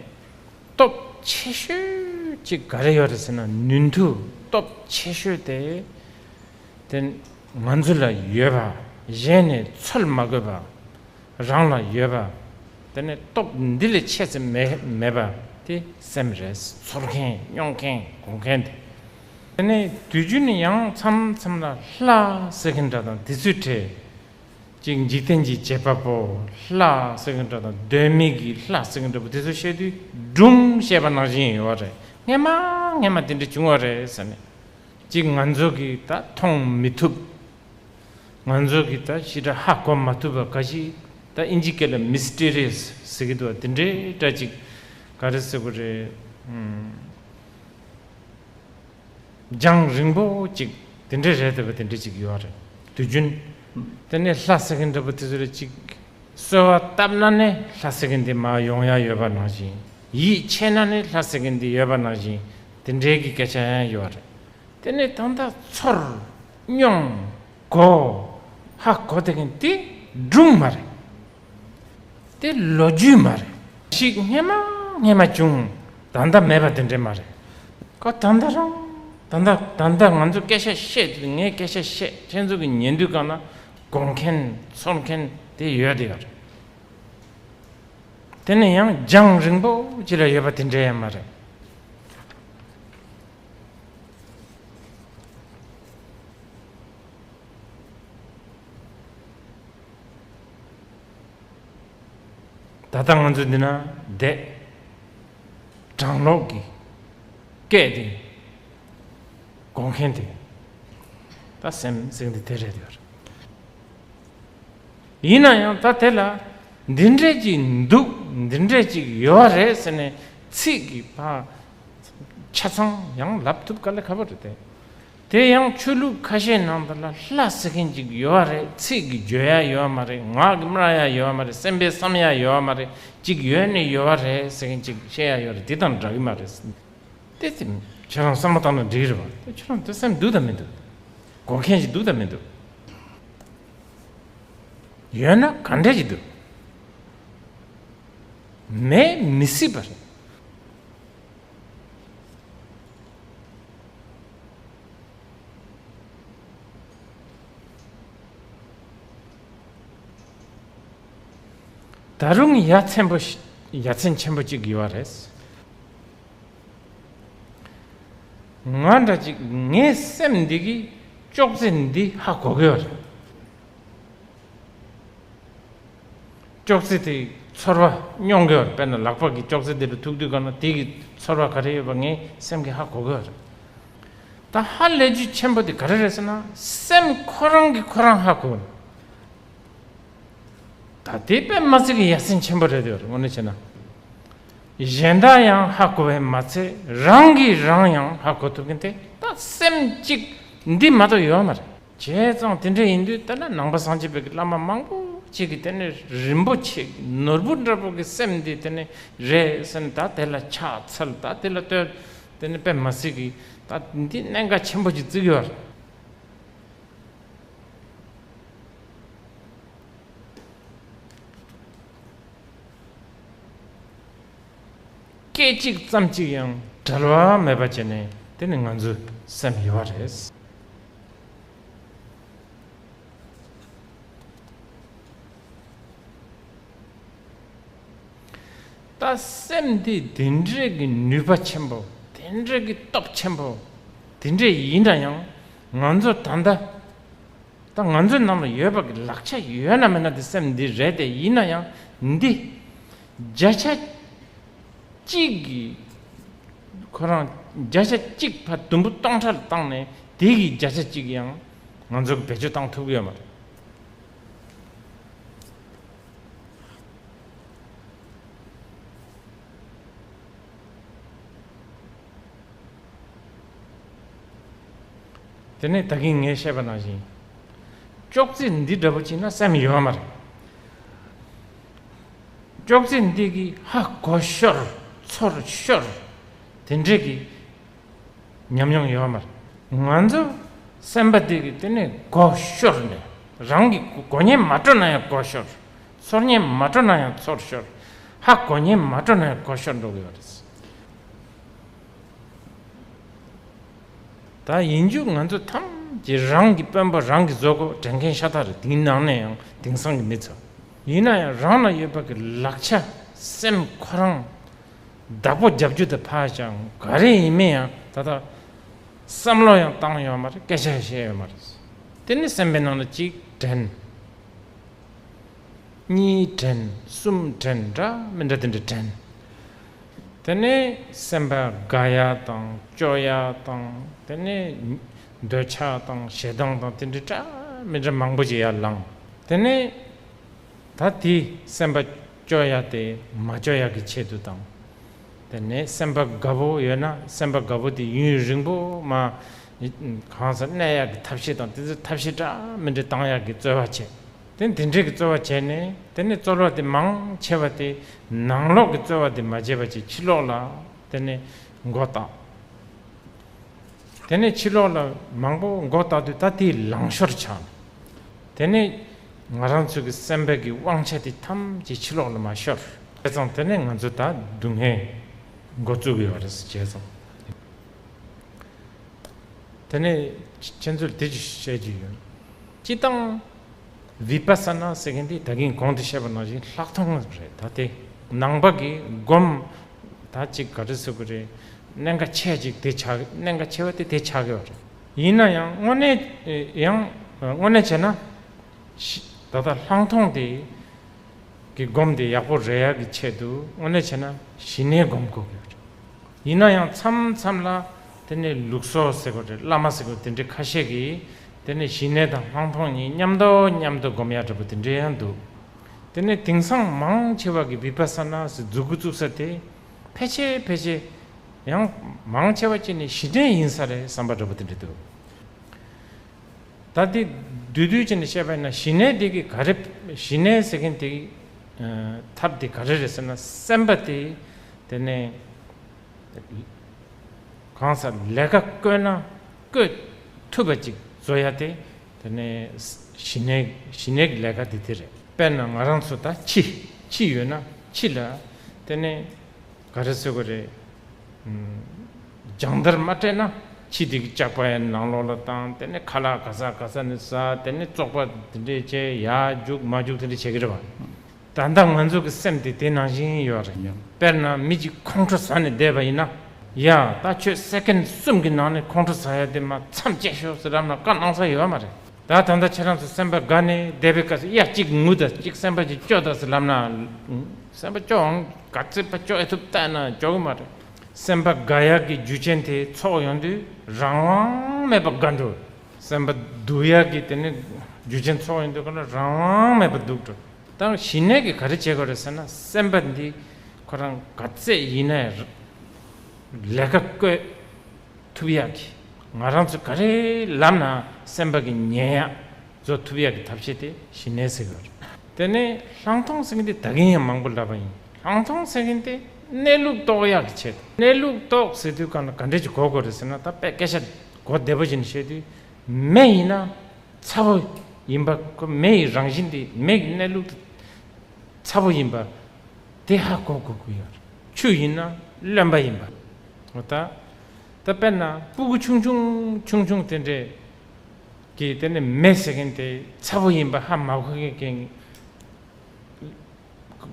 སྟོབས་ཆེ་ཤོས་ཅིག་ག་རེ་ཡོད་རེད་ཟེར་ན། ནུས་མཐུ་སྟོབས་ཆེ་ཤོས་དེ། དེ་ང་ཚོ་ལ་ཡོད་པ། གཞན་ནས་འཚོལ་མ་དགོས་པ། རང་ལ་ཡོད་པ། དེ་ནས་སྟོབས་འདི་ལས་ཆེ་ཙམ་མེད་མེད་པ་དེ་སེམས་རེད། ཚོར་མཁན། མྱོང་མཁན། གོ་མཁན་དེ། དེ་ནས་དུས་རྒྱུན་ཡང་མཚམས་མཚམས་ལ་ལྷ་ཟེར་མཁན་འདྲ་དང་དེ་ཚོའི་གྲས་ཅིག། འཇིག་རྟེན་གྱི་བྱེད་པ་པོ་ལྷ་ཟེར་མཁན་འདྲ་དང་གདོད་མའི་གི་ལྷ་ཟེར་མཁན་འདྲ་པོ་དེ་ཚོ་བཤད་དུས་སྒྲུང་བཤད་པ་ནང་བཞིན་ཡོད་རེད། སྔན་མ་སྔན་མ་དེ་འདྲ་བྱུང་བ་རེད་ཟེར་ནས། གཅིག་ང་ཚོ་གིས་ད་མཐོང་མི་ཐུབ། ང་ཚོ་གིས་ད་ཞེ་དྲག་ཧ་གོ་མ་ཐུབ་པ་འགའ་ཞིག། ད་ཨིན་ཇི་སྐད་ལ་མི་སི་ཊི་རི་ཡ་སི་ཟེར་གི་འདུག་པ། དེ་འདྲའི་འདྲ་ཅིག་ག་རེ་ཟེར་དགོས་རེད། ཨུམ། རྒྱང་རིང་པོ་ཅིག་དེ་འདྲ་རེད་འདུག་པ། དེ་འདྲ་ཅིག་ཡོད་རེད་དུས་རྒྱུན། དེ་ནས་ལྷ་ཟེར་མཁན་འདྲ་པོ་དེ་ཚོ་ལ་ཅིག་གསོལ་བ་བཏབ་ན་ནས་ལྷ་ཟེར་མཁན་དེ་མར་ཡོང་ཡ་ཡོད་པ་ནང་བཞིན། ཡིད་ཆེས་ན་ནི་ལྷ་ཟེར་མཁན་འདི་ཡོད་པ་ནང་བཞིན་དེ་འདྲའི་གི་སྐད་ཆ་ཡང་ཡོད་རེད། དེ་ནས་ད་ལྟ་ཚོར་མྱོང་གོ་ཧ་གོ་དེ་མཁན་དེ་སྒྲུང་མ་རེད། དེ་ལོ་རྒྱུས་མ་རེད། ཞིག་སྔན་མ་སྔན་མ་བྱུང་། ད་ལྟ་མེད་པ་དེ་འདྲས་མ་རེད། ཁོ་ད་ལྟ་རང་ད་ལྟ་ད་ལྟ་ང་ཚོ་སྐད་ཆ་བཤད་དུས་ངས་སྐད་ཆ་བཤད། ཁྱེད་ཚོ་གི་ཉན་དུས་གང་ན་གོ་མཁན་ཚོར་མཁན་དེ་ཡོད་དེ་ཡོད་རེད། དེ་ནས་ཡང་རྒྱང་རིང་པོ་ཅིག་ལ་ཡོད་པ་དེ་འདྲས་ཡང་མ་རེད། ད་ལྟ་ང་ཚོ་འདི་ན་བསྡད། གྲང་ལོག་གི་སྐད་དེ་གོ་མཁན་དེ་ད་སེམས་ཟེར་འདི་དེ་རེད་ཡོད་རེད། ཡིན་ན་ཡང་ད་དེ་ལ་འདི་འདྲས་ཅིག་འདུག་འདི་འདྲས་ཅིག་ཡོད་རེད་ཟེར་ནས་ཚིག་གི་ཕ་ཆ་ཚང་ཡང་ལབ་ཐུབ་ག་ལེ་ཁ་པོ་རེད་དེ། དེ་ཡང་ཆོས་ལུགས་ཁ་ཤས་ནང་དུ་ལ་ལྷ་ཟེར་མཁན་ཅིག་ཡོད་རེད། ཚིག་གི་བརྗོད་ཡ་ཡོད་མ་རེད། ངག་གི་སྨྲ་ཡ་ཡོད་མ་རེད། སེམས་པའི་བསམ་ཡ་ཡོད་མ་རེད། ཅིག་ཡོད་ནི་ཡོད་རེད་ཟེར་མཁན་ཅིག་བཤད་ཡ་ཡོད་རེད། དེ་དང་འདྲ་གི་མ་རེད། དེ་དེ་ཁྱེད་རང་བསམ་བློ་བཏང་ན་འགྲིག་རེད་བ། དེ་ཁྱེད་རང་དེ་སེམས་འདུག་དང་མི་འདུག་གོ་མཁན་ཞིག་འདུག་དང་མི་འདུག་ཡོད་ན་ག་འདྲས་ཞིག་འདུག་མེད་མི་སྲིད་པ་རེད། ད་རུང་ཡ་མཚན་པོ་ཞིག་ཡ་མཚན་ཆེན་པོ་གཅིག་ཡོད་རེད། ང་འདྲ་ཅིག་ངའི་སེམས་འདི་གིས་ཅོག་ཙེ་འདི་ཧ་གོ་གི་ཡོད་རེད། ཅོག་ཙེ་དེ་ཚོར་བ་མྱོང་གི་ཡོད་རེད། དཔེར་ན་ལག་པ་གི་ཅོག་ཙེ་དེ་ལ་ཐུག་དུས་ག་ན་དེ་གི་ཚོར་བ་ག་རེ་ཡོད་པ་ངའི་སེམས་ཀྱིས་ཧ་གོ་གི་ཡོད་རེད། ད་ཧ་ལས་རྒྱུ་ཆེན་པོ་དེ་ག་རེ་རེད་ཟེར་ན་སེམས་ཁོ་རང་གིས་ཁོ་རང་ཧ་གོ། ད་དེ་དཔེ་མ་སྲིད་ཀྱི་ཡ་མཚན་ཆེན་པོ་རེད་དེ་རེད། དངོས་གནས་བྱས་ན། གཞན་དག་ཡང་ཧ་གོ་བས་མ་ཚད་རང་གིས་རང་ཡང་ཧ་གོ་ཐུབ་མཁན་དེ་ད་སེམས་གཅིག་འདི་མ་གཏོགས་ཡོད་མ་རེད། བྱས་ཙང་དེ་འདྲ་ཡིན་དུས་ད་ནི་ནང་པ་སངས་རྒྱས་པའི་བླ་མ་མང་པོ་ཅིག་གིས་དེ་ནི་རིན་པོ་ཆེ་ནོར་བུ་འདྲ་པོ་གི་སེམས་འདི་དེ་ནི་རེད་ཟེར་ནས་ད་དེ་ལ་ཕྱག་འཚལ། ད་དེ་ལ་བསྟོད། དེ་ནི་དཔེ་མ་སྲིད་ཀྱི་ད་འདི་གནད་འགག་ཆེན་པོ་ཅིག་བརྩི་གི་ཡོད་རེད། སྐད་ཅིག་ཙམ་ཅིག་ཡང་བྲལ་བ་མེད་པ་བྱས་ནས་དེ་ནི་ང་ཚོའི་སེམས་ཡོད་རེད། ད་སེམས་འདི་དེ་འདྲས་ཀྱི་ནུས་པ་ཆེན་པོ། དེ་འདྲས་ཀྱི་སྟོབས་ཆེན་པོ། དེ་འདྲས་ཡིན་ན་ཡང་ང་ཚོ་ད་ལྟ་ད་ང་ཚོའི་ནང་ལ་ཡོད་པ་གི་ལག་ཆ་ཡོད་ན་མེད་ན་དེ་སེམས་འདི་རེད་དེ། ཡིན་ན་ཡང་འདི་བརྒྱ་ཆ་གཅིག་གི་ཁོ་རང་བརྒྱ་ཆ་གཅིག་ཕར་དུམ་བུ་སྟོང་ཕྲག་ལ་བཏང་ནས་དེ་གི་བརྒྱ་ཆ་གཅིག་ཡང་ང་ཚོ་གི་བེད་སྤྱོད་བཏང་ཐུབ་ཀྱི་ཡོད་མ་རེད། དེ་ནས་ད་གིན་ངས་བཤད་པ་ནང་བཞིན། ཅོག་ཙེ་འདི་འདྲ་པོ་ཅིག་ན་སེམས་ཡོད་མ་རེད། ཅོག་ཙེ་འདི་གིས་ཧ་གོ་ཤོར། ཚོར་ཤོར། དེ་འདྲས་ཀྱི་ཉམས་མྱོང་ཡོད་མ་རེད། ང་ཚོ་སེམས་པ་འདི་གིས་དེ་ནས་གོ་ཤོར་ནས་རང་གི་གོ་ཉན་མ་སྤྲོ་ན་ཡང་གོ་ཤོར། ཚོར་ཉན་མ་སྤྲོ་ན་ཡང་ཚོར་ཤོར། ཧ་གོ་ཉན་མ་སྤྲོ་ན་ཡང་གོ་ཤོར་འགྲོ་གི་ཡོད་རེད། ད་ཡིན་རྒྱུ་ང་ཚོ་ཐམས་ཅད་རང་གི་དཔོན་པོ་རང་གི་བཟོ་བཀོད་དྲན་མཁན་ཤ་སྟག་རེད། དེའི་ནང་ནས་ཡང་དེང་སང་གི་མི་ཚོ། ཡིན་ན་ཡང་རང་ལ་ཡོད་པ་གི་ལག་ཆ་སེམས་ཁོ་རང་བདག་པོ་རྒྱབ་རྒྱུ་དེ་ཕར་བཞག་ག་རེ་ཡིན་མིན་ཡང་ད་ལྟ་བསམ་བློ་ཡང་བཏང་ཡོད་མ་རེད། སྐད་ཆ་བཤད་ཡོད་མ་རེད། དེ་ནི་སེམས་པའི་ནང་ལ་གཅིག་དྲན། གཉིས་དྲན། གསུམ་དྲན། འདྲ་མི་འདྲ་དེ་འདྲ་དྲན། དེ་ནས་སེམས་པ་དགའ་ཡ་དང་སྐྱོ་ཡ་དང་དེ་ནས་འདོད་ཆགས་དང་ཞེ་སྡང་དང་དེ་འདྲ་འདྲ་མི་འདྲ་མང་པོ་ཞིག་ཡར་ལངས། དེ་ནས་ད་དེ་སེམས་པ་སྐྱོ་ཡ་དེ་མ་སྐྱོ་ཡ་གི་ཆེད་དུ་དང་། དེ་ནས་སེམས་པ་དགའ་པོ་ཡོད་ན་སེམས་པ་དགའ་པོ་དེ་ཡུན་རིང་པོ་མ་གང་སར་གནས་ཡག་གི་ཐབས་ཤེས་དང་དེ་ཚོ་ཐབས་ཤེས་འདྲ་མི་འདྲ་བཏང་ཡག་གི་རྩོལ་བ་བྱེད། དེ་འདི་འདྲའི་གི་རྩོལ་བ་བྱས་ནས། དེ་ནས་རྩོལ་བ་དེ་མང་ཆེ་བ་དེ་ནང་ལོགས་ཀྱི་རྩོལ་བ་དེ་མ་བྱས་པ་ཅིག་ཕྱི་ལོགས་ལ་དེ་ནས་མགོ་བཏགས། དེ་ནས་ཕྱི་ལོགས་ལ་མང་པོ་མགོ་བཏགས་དུས། ད་དེའི་ལང་ཤོར་ཆགས། དེ་ནས་ང་རང་ཚོ་གི་སེམས་པའི་གི་དབང་ཆ་དེ་ཐམས་ཅད་ཕྱི་ལོགས་ལ་མར་ཤོར། བྱས་ཙང་དེ་ནས་ང་ཚོ་ད་སྡུག་བསྔལ་འགོ་བཙུགས་ཡོད་རེད། བྱས་ཙང་དེ་ནས་ཁྱེད་ཚོར་དེ་ཅིག་བཤད་རྒྱུ་ཡོད། སྤྱིར་བཏང་བི་པ་ས་ན་ཟེར་མཁན་དེ་ད་གིན་གོང་དུ་བཤད་པ་ནང་བཞིན་ལྷག་མཐོང་རེད། ད་དེ་ནང་པ་གི་སྒོམ། ད་ཅིག་ག་རེ་ཟེར་དགོས་རེད། གནད་འགག་ཆེ་ཅིག་དེ་ཆགས། གནད་འགག་ཆེ་བ་དེ་དེ་ཆགས་ཀྱི་ཡོད་རེད། ཡིན་ན་ཡང་དངོས་གནས་ཡང་དངོས་གནས་བྱས་ན། ད་ལྟ་ལྷག་མཐོང་དེ་གི་སྒོམ་དེ་ཡག་པོ་རེག་ཡག་གི་ཆེད་དུ་དངོས་གནས་བྱས་ན་ཞི་གནས་སྒོམ་དགོས་ཀྱི་ཡོད་རེད། ཡིན་ན་ཡང་མཚམས་མཚམས་ལ་དེ་ནས་ལུགས་སྲོལ་ཟེར་དགོས་རེད། བླ་མ་ཟེར་དགོས། དེ་འདྲའི་ཁ་ཤས་ཀྱིས་དེ་ནས་ཞི་གནས་དང་ལྷག་མཐོང་གཉིས་མཉམ་དུ་མཉམ་དུ་སྒོམ་ཡག་འདྲ་པོ་དེ་འདྲའི་ཡང་འདུག། དེ་ནས་དེང་སང་མང་ཆེ་བ་གི་བི་པ་ས་ན་ཟེར་འཛུགས་འགོ་བཙུགས་ས་དེ་ཕལ་ཆེར་ཕལ་ཆེར་ཡང་མང་ཆེ་བ་ཅིག་ནི་ཞི་གནས་ཡིན་ས་རེད་བསམ་པ་འདྲ་པོ་དེ་འདྲ་འདུག། ད་དེ་བསྡུས་བསྡུས་བྱས་ནས་བཤད་པ་ཡིན་ན། ཞི་གནས་དེ་གི་ག་རེ། ཞི་གནས་ཟེར་མཁན་དེ་གི་ཨ་ཐབས་དེ་ག་རེ་རེད་ཟེར་ན། སེམས་པ་དེ་དེ་ནས་གང་ཟག་ལས་ཀ་བཀོལ་ན་བཀོལ་ཐུབ་པ་ཅིག་བཟོ་ཡ་དེ། དེ་ནས་ཞི་གནས། ཞི་གནས་ཀྱི་ལས་ཀ་དེ་དེ་རེད། དཔེར་ན་ང་རང་ཚོ་ད་ཁྱི། ཁྱི་ཡོད་ན་ཁྱི་ལ་དེ་ནས་ག་རེ་ཟེར་དགོས་རེད། ཨམ། སྦྱང་བརྡར་མ་སྤྲད་ན་ཁྱི་དེ་གི་ལྕགས་པ་ཡང་ནང་ལོགས་ལ་བཏང་། དེ་ནས་ཁ་ལག་ག་ས་ག་ས་ནས་ཟ། དེ་ནས་བཙོག་པ་དེ་འདྲས་བྱས། ཡར་རྒྱུག་མར་རྒྱུག་དེ་འདྲས་བྱེད་ཀྱི་རེད་བ། ད་ལྟ་ང་ཚོ་གི་སེམས་དེ་དེ་ནང་བཞིན་ཡོད་རེད། དཔེར་ན་མི་གཅིག་ཁོང་ཁྲོ་ཟ་ནས་བསྡད་པ་ཡིན་ན། ཡ། ད་ཁྱོད་སེ་ཀེན་གསུམ་གྱི་ནང་ནས་ཁོང་ཁྲོ་ཟ་ཡ་དེ་མར་མཚམས་བཅད་ཤོག་ཟེར་ལབ་ན་བཀའ་གནང་ས་ཡོད་མ་རེད། ད་ད་ལྟ་ཁྱེད་རང་ཚོ་སེམས་པ་དགའ་ནས་བསྡད་པའི་སྐབས་སུ་གཡག་གཅིག་ངུ་དང་། གཅིག་སེམས་པ་གཅིག་སྐྱོ་དང་ཟེར་ལབ་ན། སེམས་པ་སྐྱོ་འོང་། ག་ཚོད་པ་སྐྱོ་ཨེ་ཐུབ་བལྟས་ན་སྐྱོ་གི་མ་རེད། སེམས་པ་དགའ་ཡག་གི་རྒྱུ་རྐྱེན་དེ་ཚོགས་ཡོང་དུས་རང་དབང་མེད་པ་དགའ་འགྲོ། སེམས་པ་སྡུག་ཡག་གི་དེ་ནི་རྒྱུ་རྐྱེན་ཚོགས་ཡོང་དུས་ཁོ་ན་རང་དབང་མེད་པ་སྡུག་འགྲོ། ད་ཞི་གནས་ཀྱིས་ག་རེ་བྱེད་དགོས་རེད་ཟེར་ན། སེམས་པ་འདི་ཁོ་རང་ག་ཚད་ཡིན་ན་ཡང་ལས་ཀ་བཀོལ་ཐུབ་ཡག་གི། ང་རང་ཚོ་ག་རེ་ལབ་ན་སེམས་པ་གི་ཉན་ཡག་བཟོ་ཐུབ་ཡག་གི་ཐབས་ཤེས་དེ་ཞི་གནས་ཟེར་གི་རེད། དེ་ནས་ལྷག་མཐོང་ཟེར་མཁན་དེ་ད་གིན་ཡང་མང་པོ་ལབ་པ་ཡིན། ལྷག་མཐོང་ཟེར་མཁན་དེ་གནས་ལུགས་རྟོགས་ཡག་གི་ཆེད་དུ། གནས་ལུགས་རྟོགས་ཟེར་དུས་གང་ལ་ག་འདྲས་ཀྱི་གོ་དགོས་རེད་ཟེར་ན། ད་དཔེ་སྐད་ཆ་གོ་བདེ་པོ་བྱས་ནས་བཤད་དུས། མེ་ཡིན་ན་ཚ་པོ་ཡིན་པ། ཁོ་མེ་ཡི་རང་བཞིན་དེ། མེ་གི་གནས་ལུགས་དེ་ཚ་པོ་ཡིན་པ་དེ་ཧ་གོ་དགོས་ཀྱི་ཡོད་རེད། ཆུ་ཡིན་ན་རློན་པ་ཡིན་པ། འོ་ད། ད་དཔེར་ན་སྤུ་གུ་ཆུང་ཆུང་ཆུང་ཆུང་དེ་འདྲས་ཀྱིས་དེ་ནས་མེ་ཟེར་མཁན་དེ་ཚ་པོ་ཡིན་པ་ཧ་མ་གོ་མཁན་གྱི་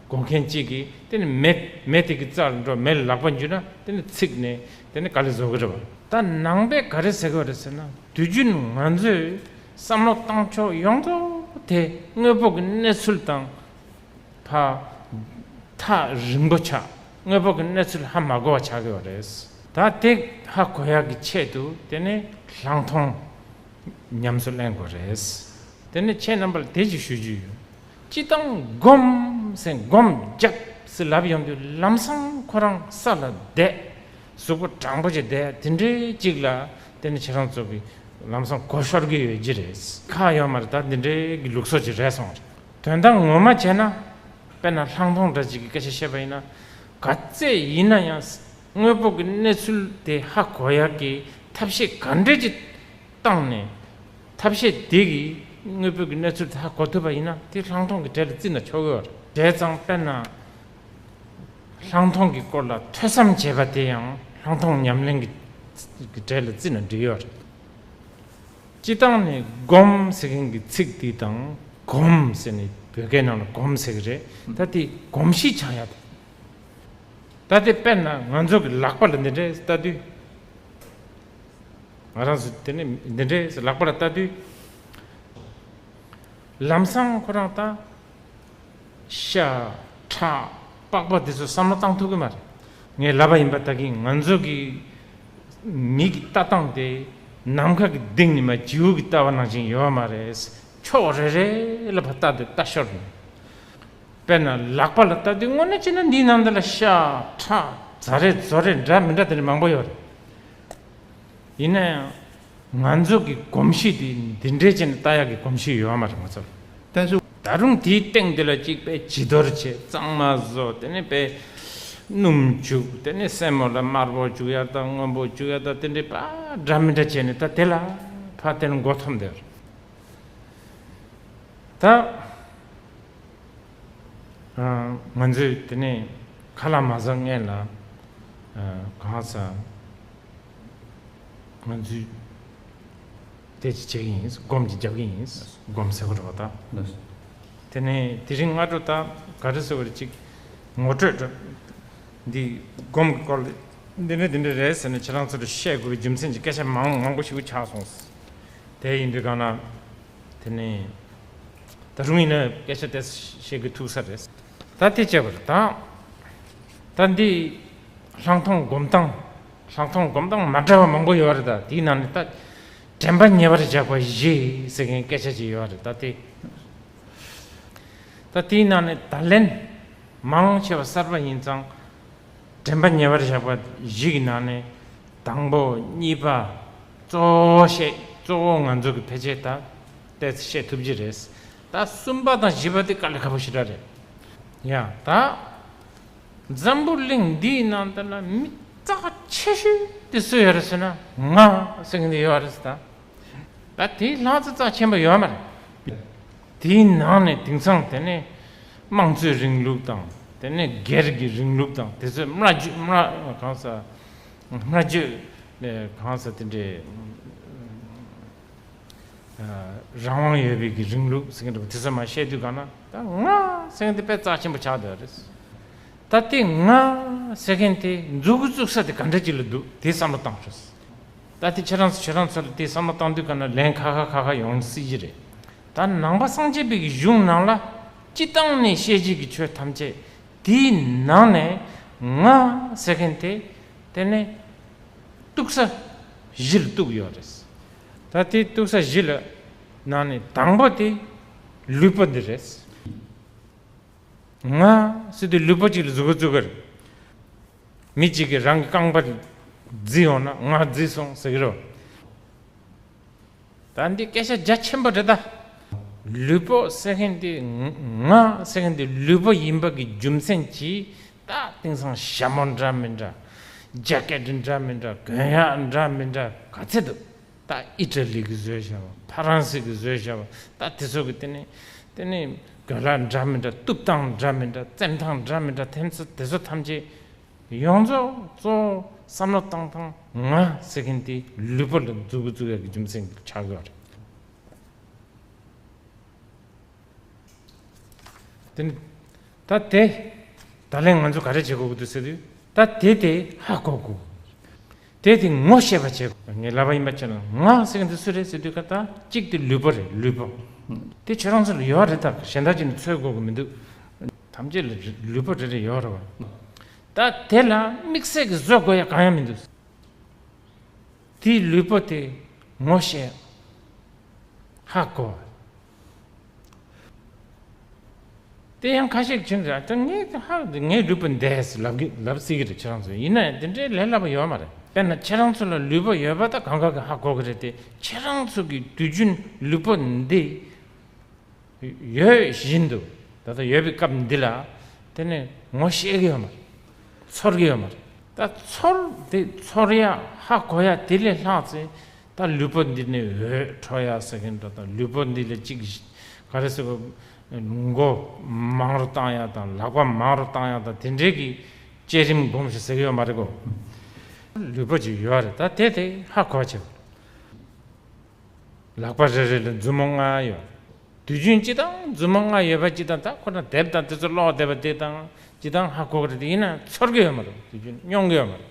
གོ་མཁན་གཅིག་གིས་དེ་ནས་མེ་མེ་དེ་གི་རྩར་འགྲོ། མེ་ལ་ལག་པ་འཇུས་ན་དེ་ནས་ཚིག་ནས་དེ་ནས་ག་ལེར་བཟོ་གི་རེད་བ། ད་ནང་པས་ག་རེ་ཟེར་གི་ཡོད་རེད་ཟེར་ན། དུས་རྒྱུན་ང་ཚོས་བསམ་བློ་བཏང་ཕྱོགས་ཡོངས་རྫོགས་དེ་དངོས་པོ་གི་གནས་ཚུལ་དང་ཕར་ཐག་རིང་པོ་ཆགས། དངོས་པོ་གི་གནས་ཚུལ་ཧ་མ་གོ་བ་ཆགས་ཀྱི་ཡོད་རེད། ད་དེ་ཧ་གོ་ཡག་གི་ཆེད་དུ་དེ་ནས་ལྷག་མཐོང་ཉམས་སུ་ལེན་དགོས་རེད། དེ་ནས་ཁྱེད་རྣམ་པ་ལ་དེ་ཅིག་ཞུ་རྒྱུ་ཡོད། སྤྱིར་བཏང་སྒོམ་ཟེར། སྒོམ་རྒྱབ་ཟེར་ལབ་ཡོང་དུས་ལམ་སང་ཁོ་རང་ས་ལ་བསྡད། གཟུགས་པོ་དྲང་པོ་ཅིག་བསྡད། དེ་འདྲའི་ཅིག་ལ་དེ་ནི་ཁྱེད་རང་ཚོ་གི་ལམ་སང་གོ་ཤོར་གི་ཡོད་ཀྱི་རེད། ཁག་ཡོད་མ་རེད། ད་འདི་འདྲའི་གི་ལུགས་སྲོལ་ཅིག་རེད་སོང་རེད། དོན་དག་ངོ་མ་བྱས་ན། དཔེར་ན་ལྷག་མཐོང་འདྲ་ཅིག་གི་སྐད་ཆ་བཤད་པ་ཡིན་ན། ག་ཚད་ཡིན་ན་ཡང་དངོས་པོ་གི་གནས་ཚུལ་དེ་ཧ་གོ་ཡག་གི་ཐབས་ཤེས་ག་འདྲས་ཅིག་བཏང་ནས། ཐབས་ཤེས་དེ་གིས་དངོས་པོ་གི་གནས་ཚུལ་དེ་ཧ་གོ་ཐུབ་པ་ཡིན་ན། དེ་ལྷག་མཐོང་གི་གྲས་ལ་བརྩིས་ན་ཆོག་གི་ཡོད་རེད། བྱས་ཙང་དཔེར་ན་ལྷག་མཐོང་གི་སྐོར་ལ་ཐོས་བསམ་བྱས་པ་དེ་ཡང་ལྷག་མཐོང་ཉམས་ལེན་གྱི་གི་གྲས་ལ་བརྩིས་ན་འགྲིག་ཡོད་རེད། སྤྱིར་བཏང་ནས་སྒོམ་ཟེར་མཁན་གྱི་ཚིག་འདི་དང་། གོམས་ཟེར་ནས་བོད་སྐད་ནང་ལ་གོམས་ཟེར་གི་རེད། ད་དེ་གོམས་གཤིས་ཆགས་ཡ་དེ། ད་དེ་དཔེར་ན་ང་ཚོ་གི་ལག་པ་ལ་འདི་འདྲས་ལྟ་དུས། ང་རང་ཚོ་དེ་ནས་འདི་འདྲས་ལག་པ་ལ་ལྟ་དུས། ལམ་སང་ཁོ་རང་ད་ཤ་ཁྲག་པགས་པ་དེ་ཚོ་བསམ་བློ་བཏང་ཐུབ་ཀྱི་མ་རེད། ངས་ལབ་པ་ཡིན་པ། ད་གིན་ང་ཚོ་གི་མི་གི་ལྟ་སྟངས་དེ་ནམ་མཁའ་གི་གཏིང་ནས་མར་བྱིའུ་གི་ལྟ་བ་ནང་བཞིན་ཡོད་མ་རེད། ཕྱོགས་རེ་རེ་ལ་ཕར་ལྟ་དུས་ལྟ་ཤོར་ནས། དཔེར་ན་ལག་པ་ལ་ལྟ་དུས་དངོས་གནས་བྱས་ན་འདིའི་ནང་འདི་ལ་ཤ་ཁྲག་རྫ་རས་རྫོ་རས་འདྲ་མི་འདྲ་དེ་འདྲ་མང་པོ་ཡོད་རེད། ཡིན་ན་ཡང་ང་ཚོ་གི་གོམས་གཤིས་དེ་འདི་འདྲས་བྱས་ནས་ལྟ་ཡག་གི་གོམས་གཤིས་ཡོད་མ་རེད། ང་ཚོར། བསྟན་སྲུང་ ད་རུང་དེའི་སྟེང་དེ་ལ་གཅིག་པས་བྱི་དོར་བྱས། གཙང་མ་བཟོ། དེ་ནས་པས་སྣུམ་བྱུག། དེ་ནས་སེན་མོ་ལ་དམར་པོ་བྱུག་ཡ་དང་སྔོན་པོ་བྱུག་ཡ་དང་དེ་འདྲའི་པ་འདྲ་མི་འདྲ་བྱས་ནས་ད་དེ་ལ་ཕར་དེར་མགོ་འཐོམས་བསྡད། ད་ང་ཚོས་དེ་ནས་ཁ་ལག་མ་ཟ་སྔོན་ལ་གང་ཟག་ང་ཚོས་དེ་ཅི་བྱེད་ཀྱི་ཡིན། སྒོམ་གྱི་རྒྱབ་ཀྱི་ཡིན། སྒོམ་ཟེར་བ་རེད་པ། ད་དེ་ནས་དེ་རིང་སྔ་དྲོ་ད་ག་རེ་ཟེར་བ་རེད། ཅིག་ངོ་སྤྲོད་འདྲ་འདི་སྒོམ་གྱི་སྐོར་ལ་འདི་འདྲ་འདི་འདྲ་རེད་ཟེར་ནས་ཁྱེད་རང་ཚོ་ལ་བཤད་དགོས་པའི་རྒྱུ་མཚན་གྱི་སྐད་ཆ་མང་མང་པོ་ཞིག་ཆགས་སོང་། དེ་ཡིན་དུས་གང་ན་དེ་ནས་ད་རུང་ཡིན་ན་སྐད་ཆ་དེ་བཤད་དགོས་ཐུག་ས་རེད། ད་དེ་བྱས་པ་རེད། ད་ད་འདི་ལྷག་མཐོང་སྒོམ་སྟངས། ལྷག་མཐོང་སྒོམ་སྟངས་མ་འདྲ་བ་མང་པོ་ཡོད་རེད། ད་དེའི་ནང་ནས་ད་དྲན་པ་ཉེ་བར་བཞག་པ་བཞི་ཟེར་མཁན་སྐད་ཆ་ཅིག་ཡོད་རེད། ད་དེ་ད་དེའི་ནང་ནས་ད་ལན་མང་ཆེ་བ་གསར་པ་ཡིན་ཙང་དྲན་པ་ཉེ་བར་བཞག་པ་བཞི་གི་ནང་ནས་དང་པོ་གཉིས་པ་གཙོ་བོ་བཤད། གཙོ་བོ་ང་ཚོ་གི་ཕལ་ཆེར་ད་ཏོག་ཙམ་བཤད་ཐུབ་ཀྱི་རེད། ད་གསུམ་པ་དང་བཞི་པ་དེ་དཀའ་ལས་ཁག་པོ་ཞེ་དྲག་རེད། ཡ་ད། འཛམ་བུ་གླིང་འདིའི་ནང་དུ་ལ་མི་རྩ་ཆེ་ཤོས་དེ་སུ་ཡོད་རེད་ཟེར་ན་ང་ཟེར་མཁན་དེ་ཡོད་རེད་ཟེར། ད་ད་དེའི་ལྷག་ཙམ་རྩ་ཆེན་པོ་ཡོད་མ་རེད། དེའི་ནང་ནས་དེང་སང་དེ་ནས་དམངས་གཙོའི་རིང་ལུགས་དང་དེ་ནས་སྒེར་གྱི་རིང་ལུགས་དང་དེ་ཚོའི་སྨྲ་བརྗོད་སྨྲ་གང་ཟེར། སྨྲ་བརྗོད་གང་ཟེར་དེ་འདྲའི། རང་དབང་ཡོད་པའི་གི་རིང་ལུགས་ཟེར་མཁན་འདྲ་པོ་དེ་ཚོ་མར་བཤད་དུས་གང་ན་ད་ང་ཟེར་མཁན་དེ་དཔེ་རྩ་ཆེན་པོ་ཆགས་བསྡད་རེད། ད་དེ་ང་ཟེར་མཁན་དེ་མཛུབ་གུ་བཙུགས་ས་དེ་ག་འདྲ་ཅིག་ལ་འདུག་དེ་བསམ་བློ་བཏང་ཤོག་ད་དེ་ཁྱེད་རང་ཚོ་ཁྱེད་རང་ཚོ་ལ་དེ་བསམ་བློ་བཏང་དུས་གང་ན་ལན་ཁ་ཁ་ཁ་ཁ་ཡོང་སྲིད་ཀྱི་རེད། ད་ནང་པ་སངས་རྒྱས་པའི་གི་གཞུང་ནང་ལ་སྤྱི་བཏང་ནས་བཤད་བྱེད་ཀྱི་ཆོས་ཐམས་ཅད་དེའི་ནང་ནས་ང་ཟེར་མཁན་དེ་དེ་ནས་གཏུགས་ས་བཞིར་གཏུགས་ཡོད་རེད། ད་དེ་གཏུགས་ས་བཞི་ལ་ནང་ནས་དང་པོ་དེ་ལུས་པོ་འདི་རེད། ང་ཟེར་དུས་ལུས་པོ་གཅིག་ལ་མཛུབ་གུ་བཙུགས་ཀྱི་རེད། མི་གཅིག་གིས་རང་གི་རྐང་པ་བརྫིས་ཡོང་ན་ང་བརྫིས་སོང་ཟེར་གྱི་རེད། ད་འདི་སྐད་ཆ་རྒྱ་ཆེན་པོ་རེད་ད། ལུས་པོ་ཟེར་མཁན་དེ་ང་ཟེར་མཁན་དེ་ལུས་པོ་ཡིན་པ་གི་རྒྱུ་མཚན་གྱིས་ད་དེང་སང་ཞྭ་མོ་འདྲ་མི་འདྲ། རྒྱ་སྐད་འདྲ་མི་འདྲ། གོན་ཡག་འདྲ་མི་འདྲ་ག་ཚད་འདུག་ད་ཨི་ཊ་ལི་གིས་བཟོས་བཞག་པ། ཕ་རན་སི་གིས་བཟོས་བཞག་པ། ད་དེ་ཚོ་གི་དེ་ནས་དེ་ནས་གོས་ལག་འདྲ་མི་འདྲ། གཏུབ་སྟངས་འདྲ་མི་འདྲ། བཙེམ་སྟངས་འདྲ་མི་འདྲ། དེ་ཚོ་དེ་ཚོ་ཐམས་ཅད་ཡོངས་རྫོགས་གཙོ་བོ་བསམ་བློ་བཏང་སྟངས་ང་ཟེར་མཁན་དེ་ལུས་པོ་ལ་མཛུབ་གུ་བཙུགས་ཡག་གི་རྒྱུ་མཚན་ཆགས་ཡོད་རེད། དེ་ནི་ད་དེ་ད་ལན་ང་ཚོ་ག་རེ་བྱེད་དགོས་ཀྱི་འདུག་ཟེར་དུས་ད་དེ་དེ་ཧ་གོ་དགོས། དེ་དེ་ངོ་ཤེས་པ་བྱེད་དགོས། ངས་ལབ་པ་ཡིན་པ་བྱས་ན་ང་ཟེར་མཁན་དེ་སུ་རེད་ཟེར་དུས་ཀ་ད་གཅིག་དེ་ལུས་པོ་རེད། ལུས་པོ་དེ་ཁྱེད་རང་ཚོ་ལ་ཡོད་རེད། ད་གཞན་དག་ཅིག་ནས་འཚོལ་དགོས་ཀྱི་མི་འདུག་ཐམས་ཅད་ལ་ལུས་པོ་རེ་རེ་ཡོད་རེད་བ། ད་དེ་ལ་དམིགས་བསལ་གྱི་བཟོ་དགོས་ཡ་གང་ཡང་མི་འདུག་དེའི་ལུས་པོ་དེ་ངོ་ཤེས། ཧ་གོ། དེ་ཡང་ཁ་ཤས་ཀྱིས་ད་ངས་ཧ་ངའི་ལུས་པོ་འདས་ལབ་གི་ལབ་སྲིད་ཀྱི་རེད་ཁྱེད་རང་ཚོས། ཡིན་ན་ཡང་དེ་འདྲའི་ལས་སླ་པོ་ཡོད་མ་རེད། དཔེར་ན་ཁྱེད་རང་ཚོ་ལ་ལུས་པོ་ཡོད་པ་ད་གང་ག་གིས་ཧ་གོ་གི་རེད་དེ། ཁྱེད་རང་ཚོ་གི་དུས་རྒྱུན་ལུས་པོ་འདི་ཡོད་བཞིན་དུ་ད་ལྟ་ཡོད་པའི་སྐབས་འདི་ལ་དེ་ནས་ངོ་ཤེས་ཀྱི་ཡོད་མ་རེད། ཚོར་གྱི་ཡོད་མ་རེད། ད་ཚོར་དེ་ཚོར་ཡ་ཧ་གོ་ཡ་དེ་ལས་ལྷག་ཚེ་ད་ལུས་པོ་འདི་ནས་འོད་འཕྲོ་ཡ་ཟེར་མཁན་འདྲ་དང་། ལུས་པོ་འདི་ལ་གཅིག་ག་རེ་ཟེར་བ། མགོ་མང་རུ་བཏང་ཡ་དང་། ལག་པ་མང་རུ་བཏང་ཡ་དང་། དེ་འདྲའི་གི་བསྐྱེད་རིམ་སྒོམ་ཞིག་ཟེར་གྱི་ཡོད་མ་རེད་གོ། ལུས་པོ་ཅིག་ཡོད་རེད། ད་དེ་དེ་ཧ་གོ་བྱེད། ལག་པ་རེ་རེ་ལ་མཛུབ་མོ་ལྔ་ཡོད། དུས་རྒྱུན་སྤྱི་དང་མཛུབ་མོ་ལྔ་ཡོད་པ་སྤྱི་དང་ད་ཁོ་ན་དེབ་དང་དེ་ཚོ་ཀློག་བསྡད་པ་དེ་དང་སྤྱི་དང་ཧ་གོ་གི་རེད། དེ་ཡིན་ན་ཚོར་གི་ཡོད་མ་རེད། དུས་རྒྱུན་མྱོང་གི་ཡོད་མ་རེད།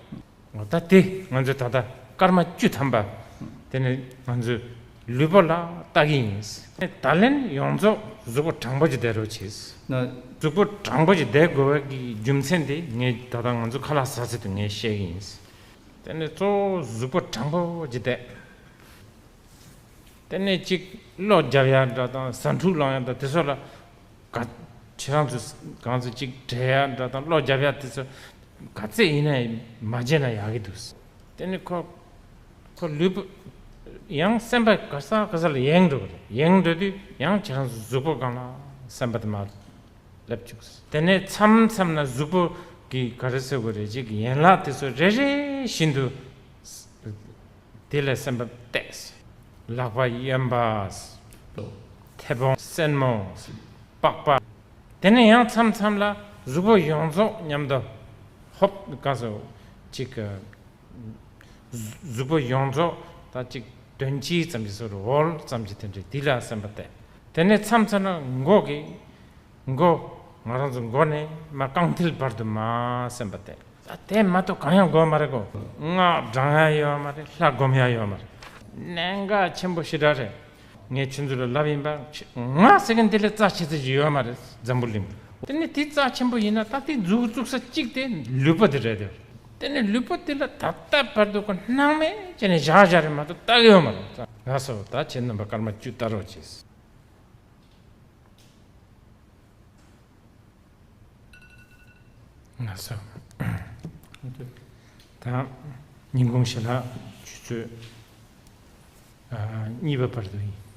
འོ་ད་དེ་ང་ཚོས་ད་ལྟ་སྐར་མ་བཅུ་ཐམ་པ་དེ་ནས་ང་ཚོས་ལུས་པོ་ལ་ལྟ་གི་ཡིན། ད་ལན་ཡོངས་རྫོགས་གཟུགས་པོ་དྲང་པོ་ཅིག་བསྡད་རོགས་བྱེད། ན། གཟུགས་པོ་དྲང་པོ་ཅིག་བསྡད་དགོས་པའི་གི་རྒྱུ་མཚན་དེ་ངས་ད་ལྟ་ང་ཚོ་ཁ་ལག་ཟ་ཚད་དུ་ངས་བཤད་གི་ཡིན། དེ་ནས་གཙོ་བོ་གཟུགས་པོ་དྲང་པོ་ཅིག་བསྡད། དེ་ནས་གཅིག་གློ་རྒྱབ་ཡ་འདྲ་དང་ཟ་འཕྲུག་ལངས་ཡ་འདྲ་དེ་ཚོ་ལ་ག་ཁྱེད་རང་ཚོ་གང་ཚོ་གཅིག་བྲེལ་ཡ་འདྲ་དང་གློ་རྒྱབ་ཡ་དེ་ཚོ་ག་ཚད་ཡིན་ན་མ་བརྗེད་ན་ཡག་གི་འདུག་དེ་ནས་ཁོ་ཁོ་ལུས་པོ་ཡང་སེམས་པ་ག་ས་ག་ས་ལ་ཡེངས་འགྲོ་གི་རེད། ཡེངས་འགྲོ་དུས་ཡང་ཁྱེད་རང་ཚོ་གཟུགས་པོ་སྒང་ལ་ སེམས་པ་དེ་མར་སླེབས་བཅུག་དེ་ནས་མཚམས་མཚམས་ན་གཟུགས་པོ་གི་ག་རེ་ཟེར་དགོས་རེད། ཅིག་ཡན་ལག་དེ་ཚོ་རེ་རེ་བཞིན་དུ་དེ་ལ་སེམས་པ་གཏད། ལག་པ་གཡོན་པ། མཐེ་བོང་སེན་མོ། པགས་པ། དེ་ནས་ཡང་མཚམས་མཚམས་ལ་གཟུགས་པོ་ཡོངས་རྫོགས་མཉམ་དུ་ཧོབ་ག་སོ་ཅིག་གཟུགས་པོ་ཡོངས་རྫོགས་ད་ཅིག་དོན་སྤྱི་ཙམ་གྱི་སོ་རུ་འོལ་ཙམ་གྱི་དེ་འདྲའི་འདི་ལ་སེམས་པ་གཏད། དེ་ནས་མཚམས་མཚམས་ལ་མགོ་གི་མགོ་ང་རང་ཚོ་མགོ་ནས་མ་རྐང་མཐིལ་བར་དུ་མ་སེམས་པ་གཏད། ད་དེ་མ་གཏོགས་གང་ཡང་དགོས་མ་རེད་གོ། སྔགས་བགྲང་ཡ་ཡོད་མ་རེད། ལྷ་སྒོམ་ཡ་ཡོད་མ་རེད། གནད་འགག་ཆེན་པོ་ཞེ་དྲག་རེད། ངས་ཁྱོད་ཚོ་ལ་ལབ་ཡིན་པ། ང་ཟེར་མཁན་དེ་ལས་རྩ་ཆེ་ཚད་ཅིག་ཡོད་མ་རེད། འཛམ་བུ་གླིང་དེ་ནི་དེ་རྩ་ཆེན་པོ་ཡིན་ན། ད་དེ་མཛུབ་བཙུགས་ས་གཅིག་དེ་ལུས་པོ་དེ་རེད་དེ། དེ་ནི་ལུས་པོ་དེ་ལ་ད་ལྟ་བར་དུ་ཁོ་སྣང་མེད་བྱས་ནས་བཞག་བཞག་རེད་མ་གཏོགས་ལྟ་གི་ཡོད་མ་རེད། ང་སོ་ད་ཁྱེད་རྣམ་པ་སྐར་མ་བཅུ་ལྟ་རོགས་གྱིས། ང་སོ། ད་ཉིན་གུང་ཞལ་ལག་ཆུ་ཚོད་གཉིས་པ་བར་དུ་ཡིན།